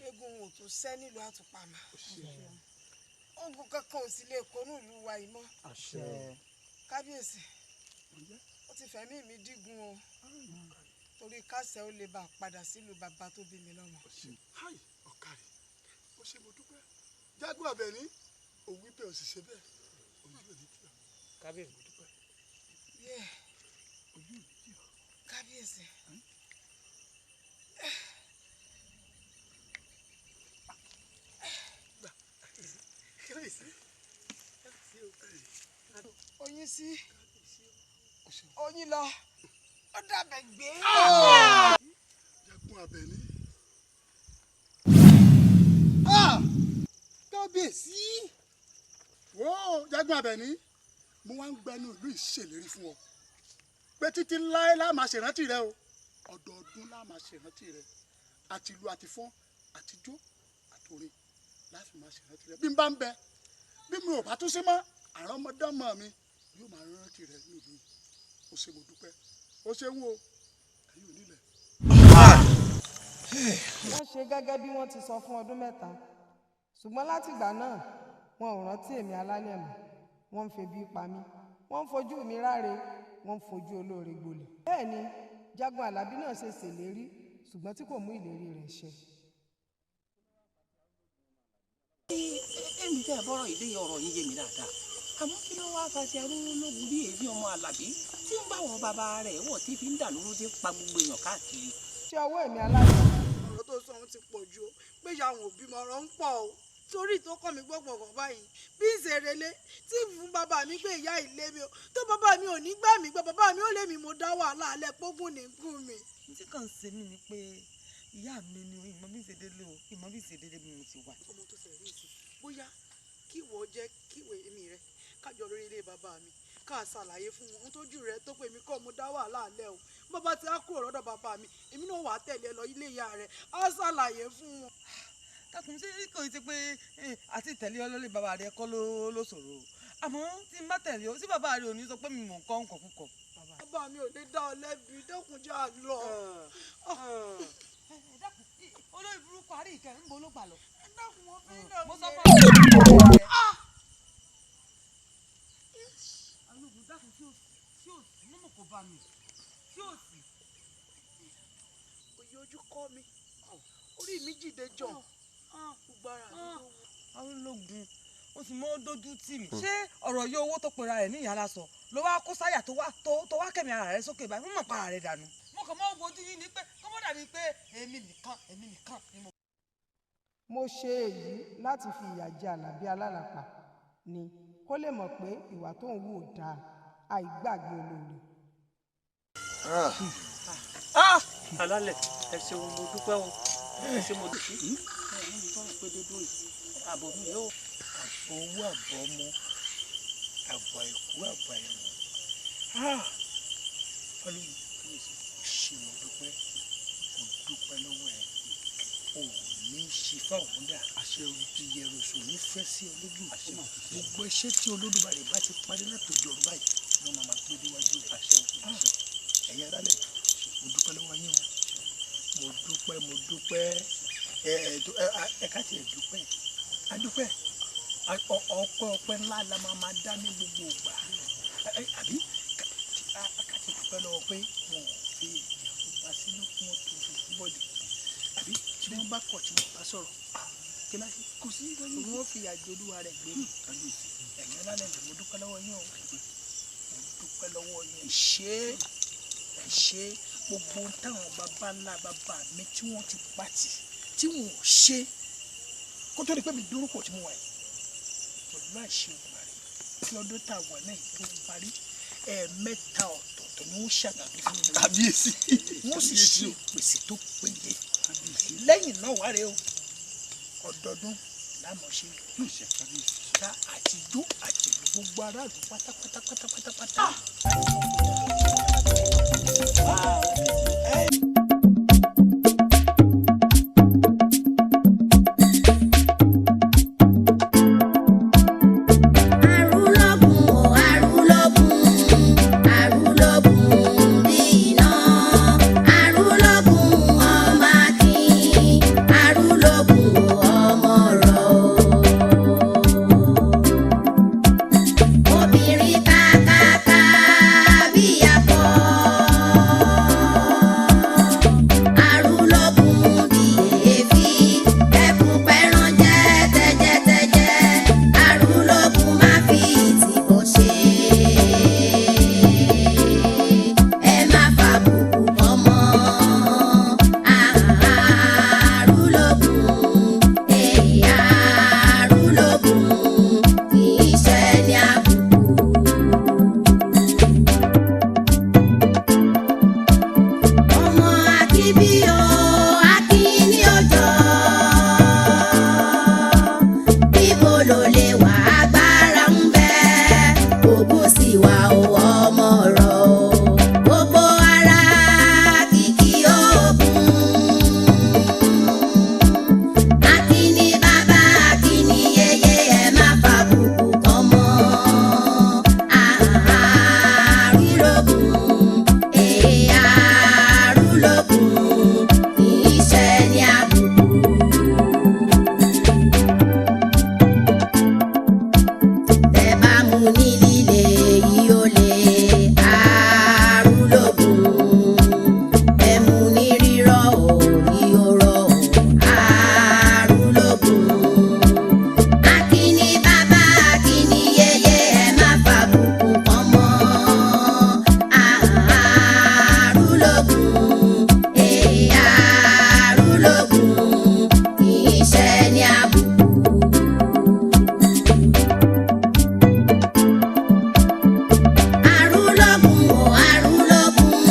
Eégún wọn ò tó sẹ́ nílùú Àtùpà mọ́. Ogun kankan ò sì lè kó nílùú wa yìí mọ́. Kábíyèsí, ó ti fẹ̀mí mi dígun o, torí kásẹ̀ ó lè bá a padà sílùú bàbá tó bí mi lọ́mọ.
Ọ̀kàrẹ̀, ó ṣe, mo dúpẹ́. Jágún Àbẹ̀ní, òwú bẹ́ẹ̀, ò sì ṣe bẹ́ẹ̀, ojú ò ní tì ọ́.
Kábíyèsí,
mo dúpẹ́. Ojú ò ní tì ọ́.
Kábíyèsí.
Kábíyèsí.
Oyin sí oyin lọ, ó dàbẹ̀ gbé.
Jágún Àbẹ̀ní.
Kábíyèsí.
Wo Jágún Àbẹ̀ní, mo wá ń gbẹnu ìlú ìṣèlérí fún ọ pé títí láé lá máa ṣèrántí rẹ o. Ọdọọdún lá máa ṣèrántí rẹ, àti ìlú àti fọ́n àtijọ́ àtòrin láti máa ṣèrántí rẹ. Bí n bá ń bẹ, bí mi ò bá tún sí mọ́, àrọ́mọdọ́mọ mi yóò máa rántí rẹ ní ìlú yìí. O ṣé, mo dúpẹ́. O ṣeun o, ẹ̀yin ò nílẹ̀.
Wọ́n ṣe gẹ́gẹ́ bí wọ́n ti sọ fún ọdún 3, ṣùgbọ́n látìgbà náà wọn ò rántí èmi alálẹ̀ mọ́. Wọ́n ń febi pa mí, wọ́n ń fojú mi ráre, wọ́n ń fojú olóore gbolẹ̀. Bẹ́ẹ̀ ni Jagun Àlàbí náà ṣe ṣèlérí, ṣùgbọ́n tí kò mú ìlérí rẹ̀ ṣẹ.
Èmi tẹ́ ẹ bọ́rọ̀ ìdí ọ̀rọ̀ yín yé mi dáadáa, àmọ́ kí ló wáá fa ti arúgbó bí èyí ọmọ Àlàbí tí ń bá wọn bàbá rẹ̀ wọ̀ tí fi ń dà lóró tí ń pa gbogbo èèyàn káàkiri.
Ṣé ọwọ́ èmi alálẹ̀.
Ọ̀rọ̀ tó sọ ohun ti pọ̀ ju o, pé ìyá àwọn òbí mọ̀ ọ̀rọ̀ ń pọ̀ o, torí tó kàn mí gbọ̀ngbọ̀ngàn báyìí bí ìṣèrèlé tí fún bàbá mi pé ìyá ìlé mi o, tó bàbá mi ò ní gbà mí gbọ́, bàbá mi ò lé mi, mo dá wàhálà alẹ́ pógún ní gún mi.
Tí kàn ń ṣe mí ni pé ìyá mi ni ìmọ̀ bí ìṣèdélé o, ìmọ̀ bí ìṣèdélé mi ti wà.
Ọmọ tó ṣẹlẹ̀ ní ìsìn, bóyá kí ìwọ jẹ́ kíwé èmi rẹ kájọ lórí ilé bàbá mi, ká ṣàlàyé fún wọn tójú rẹ tó pé mi kọ́ mo dá wàhálà alẹ́ o. Bàbá ti á kúrò lọ́dọ̀ bàbá mi, èmi náà wàá tẹ̀lé ẹ lọ ilé ìyá rẹ, á ṣàlàyé fún wọn.
Dákun, ṣé kò ṣe pé àti ìtẹ̀lé ọlọ́lé bàbá rẹ kọ́ ló ṣòro? Àmọ́ tí n bá tẹ̀lé ọ sí bàbá rẹ ò ní sọ pé mi mò ń kọ́ nǹkan púpọ̀.
Bàbá mi ò lè dá ọ lẹ́bi, dẹ́kun jẹ́ àlọ́.
Dákun, olórí burúkú àrí ìkẹ́ ń bo ló gbà lọ.
Dákun, mo fi ń dọ̀
Mo sọ
mí.
fún ọ. Alóògùn, dákun, tí ò sí mọ́mọ́ kò bá mi tí ò sí.
Òye ojú kọ́ mi, orí mi jìde jọ, gbogbo ara mi ló wú.
Alóògùn, ó sì mọ́ dójú tì mí. Ṣé ọ̀rọ̀ yóò owó tó pera rẹ̀ ní ìyá lásọ ló wá kó sáyà tó wá kẹ̀mí ara rẹ̀ sókè báyìí? Mo mọ̀ para rẹ̀ dànù. Mo kàn mọ́ wojú yín ni pé kó mọ́ dàbí pé èmi nìkan, èmi nìkan ni mo.
Mo ṣe èyí láti fi ìyà jẹ Àlàbí alálàpà ni, kó lè mọ̀ pé ìwà tó ń hù ò dáa, àìgbàgbé olóore.
Alálẹ̀, ẹ ṣeun, mo dúpẹ́ o, ẹ ṣe, mo dúpẹ́. Ẹ níbi tọ́rọ̀ pé dédú yìí, àbọ̀ mi yóò.
Àbọ̀ owó, àbọ̀ ọmọ, àbọ̀ àìkú, àbọ̀ àìrùn. Fọlọ́run ṣe, mo dúpẹ́, mo dúpẹ́ lọ́wọ́ ẹ. O ò ní ṣe fáwọn dà, ìyẹ̀rọ̀sùn ní fẹ́ sí ọ lójú. Gbogbo iṣẹ́ tí Olódùmarè bá ti parí látòjọ́ ọ̀run báyìí ni wọ́n máa gbé déwájú rẹ̀. Ẹ̀yin alálẹ̀, mo dúpẹ́ lọ́wọ́ yín o, mo dúpẹ́, mo dúpẹ́. Ẹ ẹ ká tiẹ̀ dúpẹ́, a dúpẹ́. Ọpẹ́, ọpẹ́ ńlá la máa dá ní gbogbo ìgbà. Àbí ká ti dúpẹ́ lọ́wọ́ pé wọn ò fi ìyàwó sínú kí wọ́n tó fi bọ́ọ̀dì, àbí tí wọ́n bá kọ̀ tí wọ́n bá sọ̀rọ̀ kí láti kò sí ìdájọ́ wọn fi àjò olúwa rẹ̀ gbé. Ẹ̀yin alálẹ̀, mo dúpẹ́ lọ́wọ́ yín o, mo dúpẹ́ lọ́wọ́ yín. Ẹ ṣé, ẹ ṣé. Gbogbo táwọn bàbá ńlá bàbá mi tí wọ́n ti pàtì tí wọn ò ṣe kó tó di pé mi dúró tí mo wà yìí pẹ̀lú àṣẹ Olódùmarè, kí ọdún tá a wà náà tó parí, ẹ̀ẹ̀mẹ́ta ọ̀tọ̀ọ̀tọ̀ ni wọ́n ṣàgbàdo fún mi.
Kábíyèsí.
Wọ́n sì ṣe ìpèsè tó péye lẹ́yìn náà wá rèé o. Ọdọọdún lámọ̀ ṣe ká àtijọ́ àti gbogbo aráàlú pátápátá pátápátá.